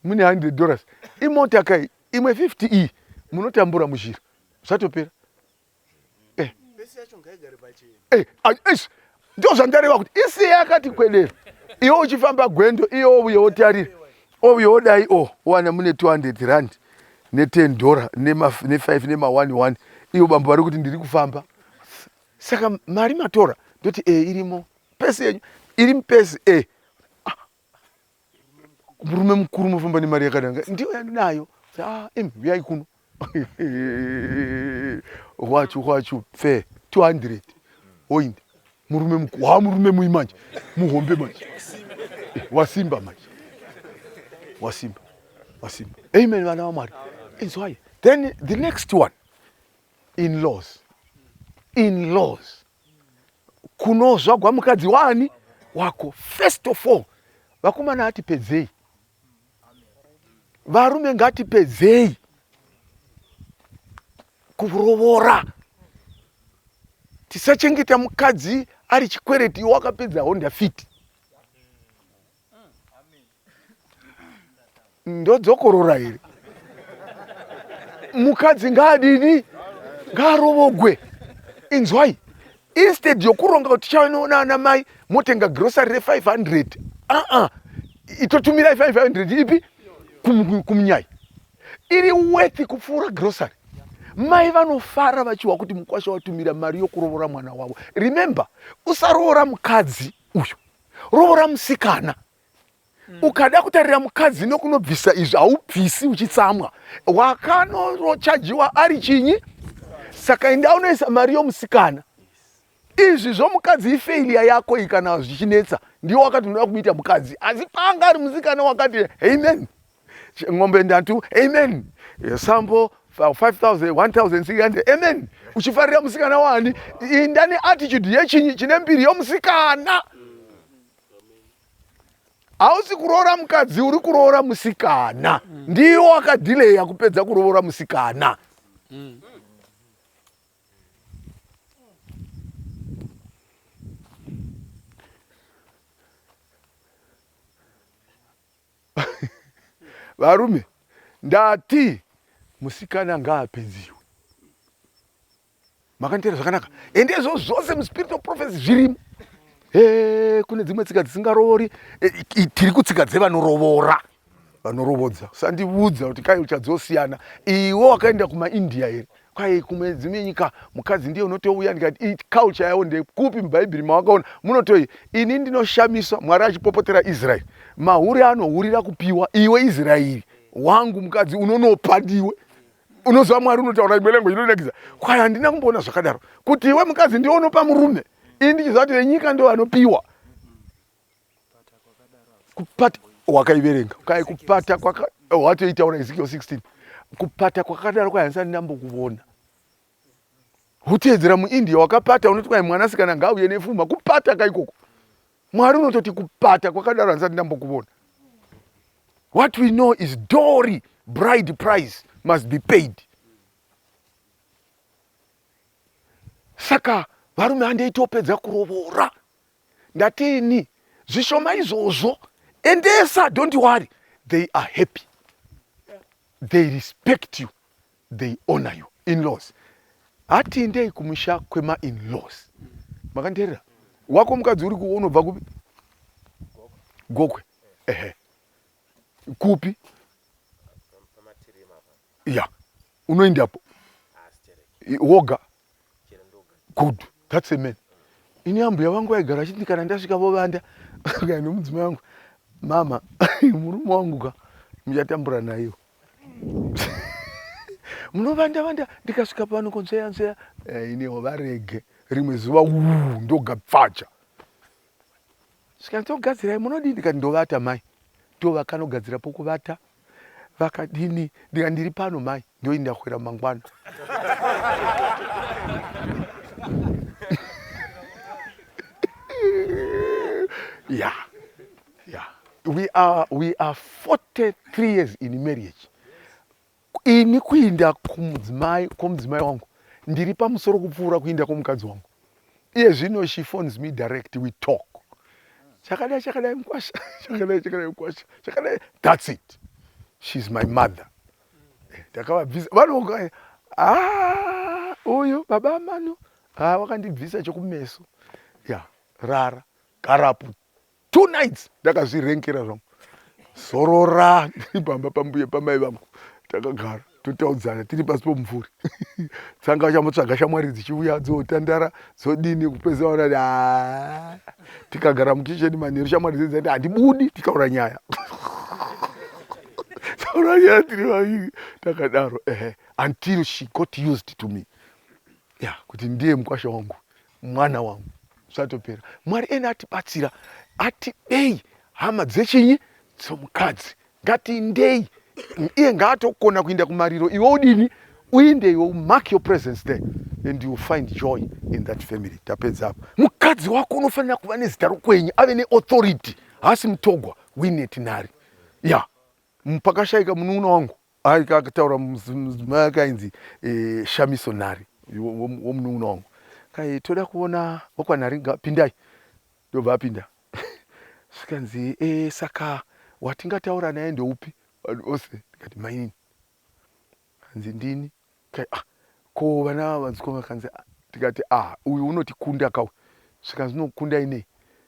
$100, imota kai, imwe 50 iyi munotambura muzhira, zvatopera. Eh. Eh, ndo zvandareva kuti isiye yakati kwedera, iwe uchifamba gwendo, iye ouye wotarira, ouye wodai, o wana mune 200 rand ne10 dollar ne5 nema11. Ivo bambo vari kuti ndiri kufamba, saka mari matora? Ndoti e irimo pesi yenyu, iri mupesi e. Ah, murume mukuru mufamba nemari yakadanga, ndiyo yandinayo. Ah, imi uyai kuno, wachu wachu pfe 200 oinde. Murume mukuru wa murume mui manje, muhombe manje, wasimba manje, wasimba, wasimba. Amen, vana vaMwari, inzwai. Then the next one, in-laws. In-laws kunozvagwa mukadzi wani wako. First of all, vakomana, atipedzei, varume, ngatipedzei kurovora. Tisachengeta mukadzi ari chikwereti iwo wakapedza Honda Fit. Ndodzokorora here? Mukadzi ngaadini? Ngaarovogwe. Inzwai, instead yokuronga kuti tichanoona ana mai, motenga grocery re500, aa, itotumirai 500 ipi kumunyai, iri worth kupfuura grocery. Mai vanofara vachiwa kuti mukwasha watumira mari yokurovora mwana wavo. Remember, usaroora mukadzi uyu, rovora musikana. Ukada kutarira mukadzi nokunobvisa izvi, haubvisi uchitsamwa, wakanorochajiwa ari chinyi. Saka enda unoisa mari yomusikana. Izvi zvomukadzi ifailure yako iyi. Kana zvichinetsa, ndiwo wakati unoda kumuita mukadzi, asi paanga ari musikana wakati amen. Ng'ombe ndatu, amen. Sambo 5000, 1600, amen. Uchifarira musikana wani? Inda neattitude yechinyi chine mbiri yomusikana. Hausi kuroora mukadzi, uri kuroora musikana. Ndiwo wakadhileya kupedza kuroora musikana. Varume, ndati musikana ngaapedziwe. Makanditeera zvakanaka? Ende izvo zvose muspirit of prophecy zvirimo. Hey, kune dzimwe tsika dzisingarovori. Tiri kutsika dzevanorovora, vanorovodza. Usandiudza kuti kai uchadzosiyana. Iwe wakaenda kumaIndia here? Kwai kumwe dzimwe nyika mukadzi ndiye unotouya. Ndikati culture yavo ndekupi mubhaibheri mawakaona munotoi? Ini ndinoshamiswa Mwari achipopotera Israeri, mahure anohurira kupiwa. Iwe Israeri wangu mukadzi unonopa ndiwe unoziva Mwari unotaura imwe language inonakidza. Kwai handina kumboona zvakadaro kuti iwe mukadzi ndiwe unopa murume, ini ndichiziva kuti venyika ndo vanopiwa. Kupata wakaiverenga kai kupata kwaka watoitaura Ezekiel 16 kupata kwakadaro kwai handisati ndambokuvona. Huteedzera muIndia wakapata unoti kwai mwanasikana ngauye nefuma kupata kaikoko. Mwari unototi kupata kwakadaro handisati ndambokuvona. What we know is dowry, bride price must be paid. Saka varume handei topedza kurovora. Ndatiini zvishoma izvozvo endesa, don't worry, they are happy, they respect you, they honor you. In-laws, hatiindei kumusha kwema-in-laws. Makandiherera? Wako mukadzi uri unobva kupi? Gokwe. Ehe, kupi? Ya, unoendapo woga. Good, that's a man. Ini ambuya vangu vaigara achiti kana ndasvika vovanda kaya nomudzimai wangu, mama murume wangu ka muchatambura naiwo munovanda vanda, ndikasvika pano konzveya nzveya iniwo varege rimwe zuva uu ndoga pfacha svika ndogadzirai munodii, ndikati ndovata mai, ndovakanogadzira pokuvata vakadini, ndikati ndiri pano mai, ndoinda kwera mangwana. Yeah, yeah. We are 43 years in marriage. Ini kuinda kumudzimai kwomudzimai wangu ndiri pamusoro kupfuura kuinda kwomukadzi wangu. Iye zvino she phones me direct, we talk. Chakadai chakadai mukwasha, chakadai chakadai mukwasha, chakadai. That's it. She's my mother. Ndakavabvisa vanoka ah uyu baba manu ah wakandibvisa chokumeso. Yeah, rara garapo 2 nights ndakazvirenkera zvangu. Zorora ndiri pamba pambuye pamai vangu takagara totaudzana tiri pasi pomumvuri. Tsanga vachambotsvaga shamwari dzichiuya dzotandara dzodini kupedza vaona tikagara mukicheni manheru shamwari dzedu dzati handibudi titaura nyaya. Taura nyaya tiri vaviri takadaro ehe until she got used to me. Yeah, kuti ndiye mukwasha wangu, mwana wangu. Zvatopera. Mwari ene atibatsira, atidei hama dzechinyi dzomukadzi. Ngatiindei, iye ngaatokona kuinda kumariro, iwe udini uinde iwe, mark your presence there and you find joy in that family. Tapedza apa. Mukadzi wako unofanira kuva nezita rokwenyu, ave neauthority, haasi mutogwa Winnet Nhari. Yeah, pakashaika munun'una wangu akataura mudzimai ake ainzi Shamiso Nhari womunun'una wangu, kai toda kuona wokwaNhari, pindai. Ndobva apinda zvikanzi saka watingataura naye ndeupi vanhu vose? Ndikati mainini. Kanzi ndini. Kai ah ko vana vadzikoma? Kanzi tikati ah uyu unotikunda kauyu. Zvikanzi unokunda inei?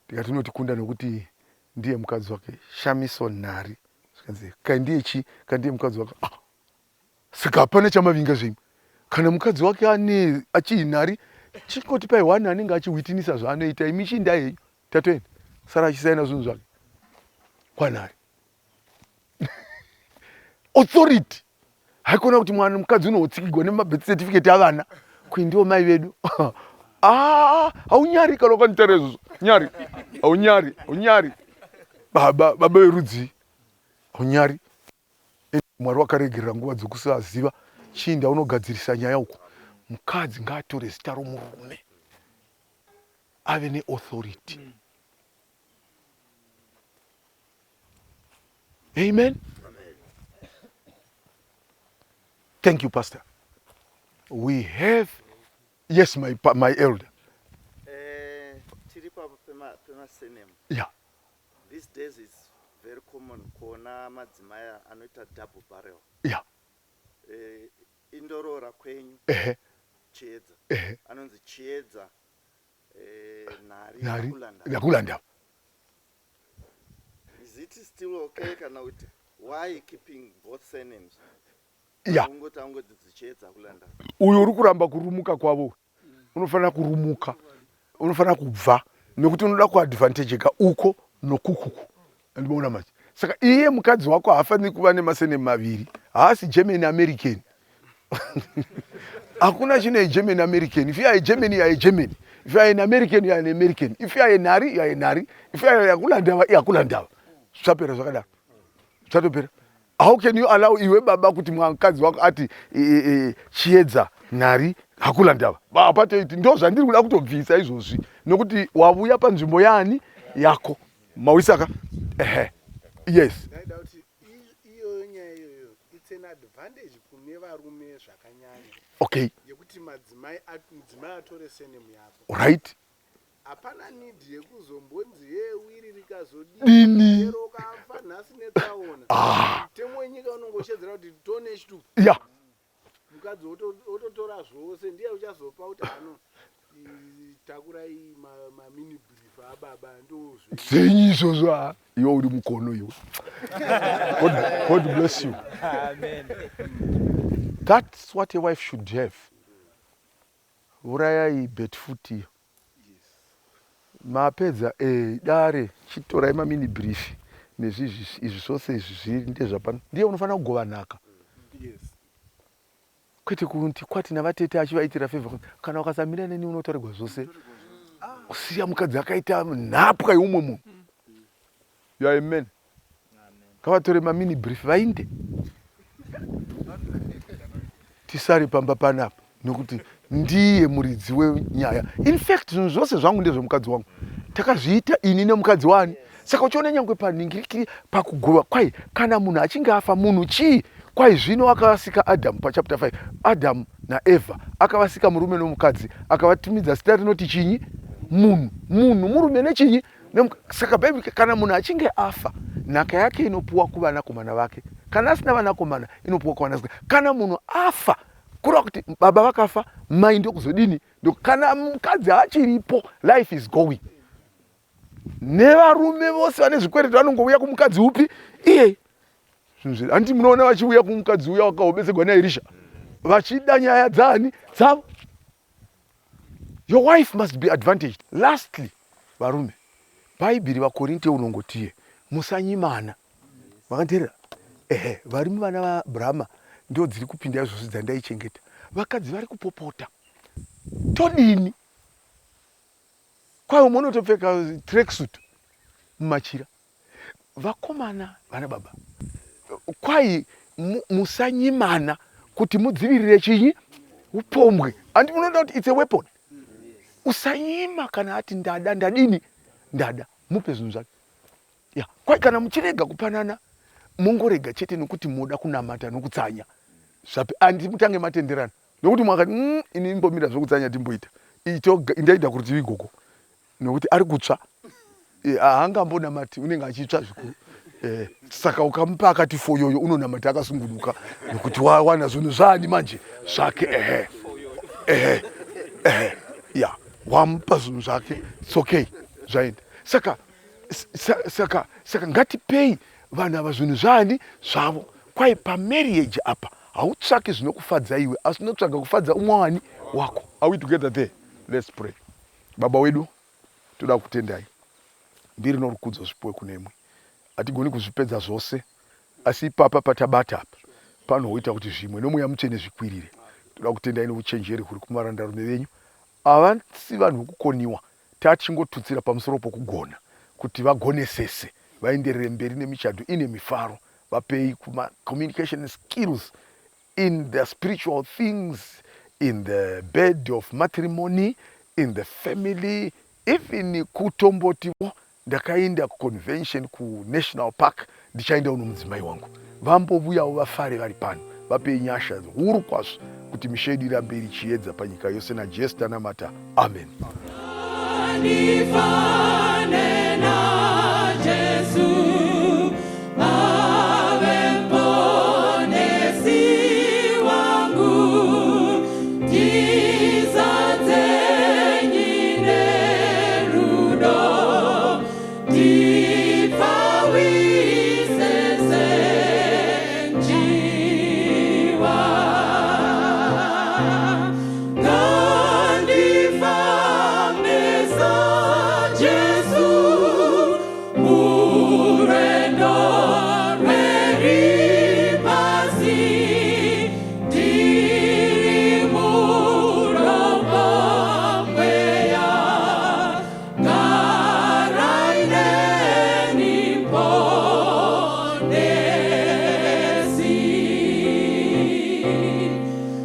Ndikati unotikunda nokuti ndiye mukadzi wake Shamiso Nhari. Zvikanzi kai ndiye chi? Kai ndiye mukadzi wake. Ah saka hapana chamavinga zvenyu kana mukadzi wake ane achiinhari chingoti pai one anenge achiwitinisa zvaanoita, imi chiindai henyu tatoenda. Sara achisaina zvinhu zvake kwanhari. Authority haikona kuti mwana mukadzi unotsikigwa nemabirth certificate avana kuindiwo mai vedu. Ah, haunyari kana wakanditaura izvozvo, nyari haunyari, haunyari baba, baba verudzii, haunyari. Mwari wakaregerera nguva dzekusaziva. Chiinda unogadzirisa nyaya uko. Mukadzi ngaatore zita romurume ave neauthority. Amen. Thank you, Pastor. We have, yes, my, my elder. Eh, tiri papo pemasenemu. Yeah. These days it's very common kuona madzimai anoita double barrel. Yeah. Eh, indoroora kwenyu. Ehe. Chiedza. Ehe. Anonzi Chiedza eh, Nhari Nhari Nakulanda. Nakulanda. Is it still okay kana kuti why keeping both surnames? Yeah. Ungoti angoti Chiedza Kulanda. Uyu uri kuramba kurumuka kwavo. Unofanira kurumuka. Unofanira kubva nekuti unoda kuadvantageka uko nokukuku. Andimoona manje. Saka iye mukadzi wako haafaniri kuva nemasenemu maviri. Haasi German American. Hakuna chine German American. If you are a German, you are a German. If you are an American, you are an American. If you are a Nari, you are a Nari. If you are a Yakulandava, Yakulandava. Zvapera zvakadaro. Zvatopera. How can you allow iwe baba kuti mukadzi wako ati e, e, Chiedza Nhari hakuna ndava? Apatoiti ndo zvandiri kuda kutobvisa izvozvi nokuti wavuya panzvimbo yaani yako. Mawisaka? Ehe. Yes. Ndaida kuti iyoyo nyaya iyoyo it's an advantage kune varume zvakanyanya. Okay. Yekuti madzimai mudzimai atore surname yako. Right. Hapana need yekuzombonzi hee wiri rikazodini Dini. chero ukafa nhasi netsaona. Ah. Mutemo wenyika unongoshedzera kuti tone chitupa. Yeah. Mukadzi ototora zvose ndiye uchazopa kuti ano takurai mamini brief ababa ndozve. Dzenyu izvozvo ah. Iwe uri mukono iwe. God, God bless you. Amen. That's what a wife should have. Urayai betfoot iyo. Mapedza eh, dare chitorai mamini brief nezvizvi izvi zvose izvi zviri ndezvapano. Ndiye unofanira kugova nhaka. Yes. Kwete kuti kwati navatete achivaitira favor kana ukasamira neni unotorerwa zvose. Kusiya mukadzi akaita nhapwa yeumwe munhu. You are a man. Ngavatore mamini brief vainde. Tisare pamba panapa nekuti ndiye muridzi wenyaya. In fact zvinhu zvose zvangu ndezvemukadzi wangu. Takazviita ini nemukadzi wani. Saka uchiona nyangwe panhingirikiri pakugova kwai kana munhu achinge afa munhu chii kwai zvino akavasika Adamu pachapter 5 Adamu naEvha akavasika murume nomukadzi akavatumidza zita rinoti chinyi munhu munhu murume nechinyi Saka Bhaibheri kana munhu achinge afa nhaka yake inopuwa kuvanakomana vake kana asina vanakomana inopuwa kuvanasikana kana munhu afa kureva kuti baba vakafa mai ndokuzodini kana mukadzi achiripo life is going nevarume vose vane zvikwereti vanongouya kumukadzi upi iye handiti munoona vachiuya kumukadzi uya wakaobetsegwa naerisha vachida nyaya dzaani dzavo Your wife must be advantaged. Lastly, varume, Bhaibheri vaKorinte unongotiye musanyimana. Makanditeerera? Ehe, varume vana vaAbrahama ndo dziri kupinda izvozvi dzandaichengeta. Vakadzi vari kupopota. Todini? Kwai umwe unotopfeka tracksuit mumachira. Vakomana vana baba, kwai musanyimana kuti mudzivirire chinyi upombwe. Andi munoda kuti it's a weapon. Usanyima kana ati ndada ndadini ndada mupe zvinhu zvake. Ya, kwai kana muchirega kupanana mongorega chete nokuti moda kunamata nokutsanya. Zvapi andi mutange matenderana nokuti mwakati mm, ini imbomira zvokutsanya timboita. Ito ndaida kuti igogo nokuti ari kutsva eh, haangambonamati unenge achitsva zvikuru eh, saka ukamupa akati foyoyo unonamata akasungunuka nokuti wawana zvinhu zvaani manje zvake ehe ehe ehe ya wamupa zvinhu zvake its okay zvaenda saka saka saka ngatipei vanhu ava zvinhu zvaani zvavo kwai pamarriage apa hautsvaki zvinokufadza iwe asi unotsvaga kufadza umwe wani wako are we together there let's pray Baba wedu, toda kukutendai. Mbiri norukudzo zvipuwe kunemwi. Hatigoni kuzvipedza zvose, asi ipapa patabata apa panoita kuti zvimwe noMweya Mutsvene zvikwirire. Toda kutendai nouchenjeri huri kumarandarume venyu. Havasi vanhu vokukoniwa, tachingotutsira pamusoro pokugona, kuti vagonesese, vaenderere mberi nemichato ine mifaro. Vapei kuma communication skills in the spiritual things, in the bed of matrimony, in the family, even kutombotiwo ndakaenda kuconvention kunational park ndichaendawo nomudzimai wangu vambovuyawo vafare vari pano. Vapei nyasha huru kwazvo kuti misha yedu irambe iri chiedza panyika yose. NaJesu tanamata, amen. Ndifane naJesu, ave Mponesi wangu, ndizadze nerudo, ndipfawise senjiva. Ngandifambe saJesu, murwendo rweripasi, ndiri murombo mweya, garai neni Mponesi.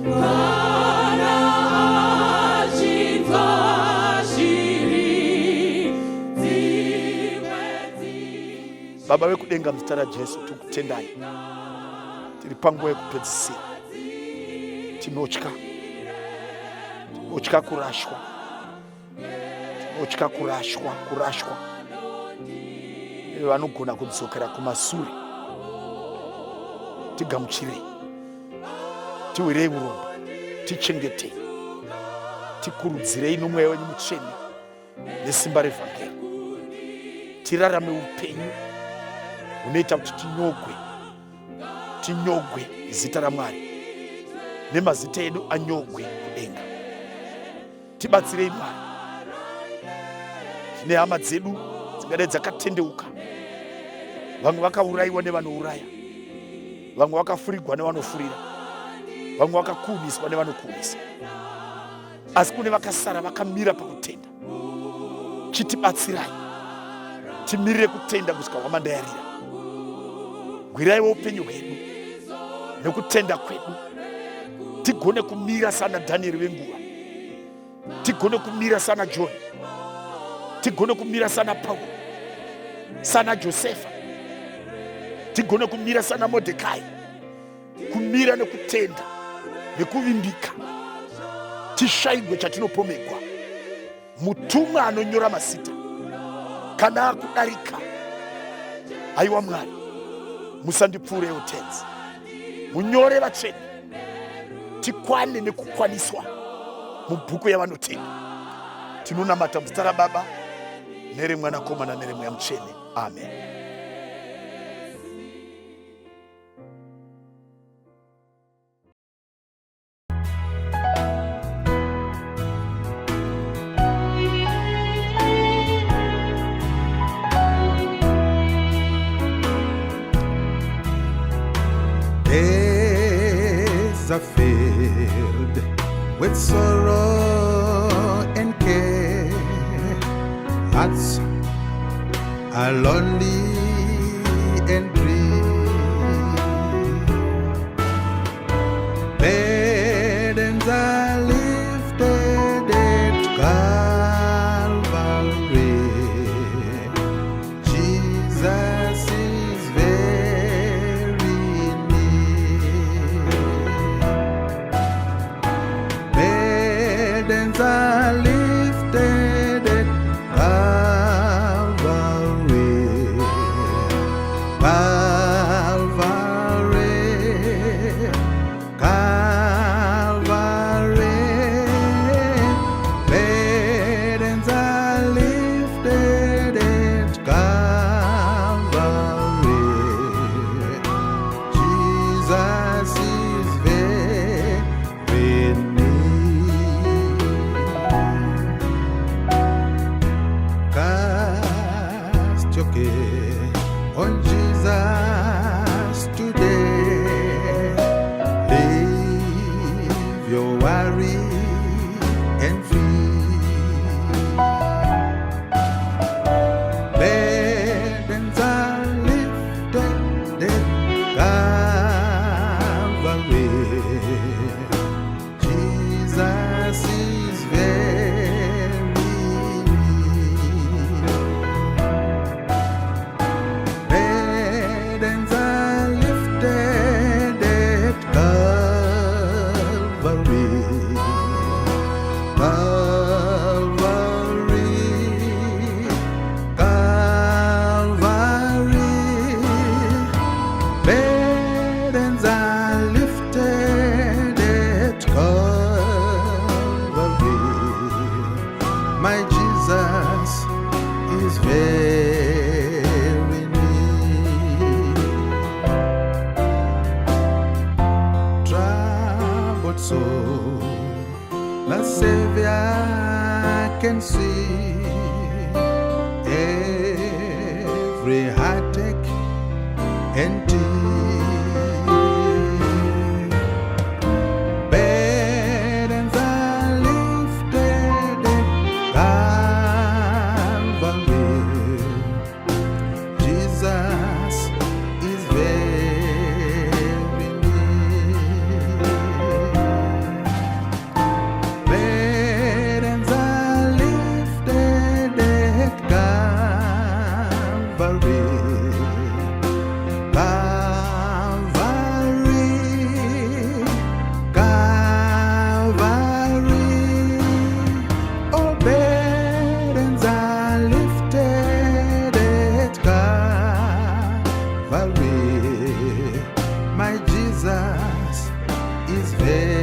Kana achinzwa shiri dzimwe. Baba vekudenga, muzita raJesu tikutendai. Tiri panguva yekupedzisira. Tinotya, tinotya kurashwa, tinotya kurashwa, kurashwa vanogona kudzokera kumasure. Tigamuchirei, tiwirei urombo, tichengetei, tikurudzirei nomweya wenyu mutsvene nesimba revhangeri, tirarame upenyu hunoita kuti tinyogwe, tinyogwe zita raMwari nemazita edu anyogwe kudenga. Tibatsirei Mwari. Tine hama dzedu dzingadai dzakatendeuka, vamwe vakaurayiwa nevanouraya, vamwe vakafurigwa nevanofurira, vamwe vakakumiswa nevanokumisa, asi kune vakasara vakamira pakutenda. Chitibatsirai timirire kutenda kusvika hwamanda yarira. Gwiraiwo upenyu hwedu nekutenda kwedu, tigone kumira sana Dhanieri venguva, tigone kumira sana John, tigone kumira sana Pauro, sana Josefa, tigone kumira sana Modhekai, kumira nekutenda nekuvimbika, tishaigwe chatinopomegwa. Mutumwa anonyora mazita kana akudarika, haiwa Mwari, musandipfuurewo Tenzi, munyore vatsvene tikwane nekukwaniswa mubhuku yavanotenda. Tinonamata muzita raBaba nereMwanakomana nereMweya Mutsvene, amen. Days are filled with sorrow and care. Hearts are lonely and dreary. Burdens are lifted at Calvary. Jesus is very near. Burdens are lifted at Calvary. Calvary. Calvary. Burdens are lifted at Calvary. Jesus is very near. Cast your care on Jesus today. Leave your worry and fear. Burdens are lifted at My Jesus is very near. Troubled soul, the Savior can see every heartache and tear. Burdens are lifted at Calvary. Jesus is very near. Burdens are lifted at Calvary. Calvary, Calvary. All burdens are lifted at Calvary. My Jesus is very.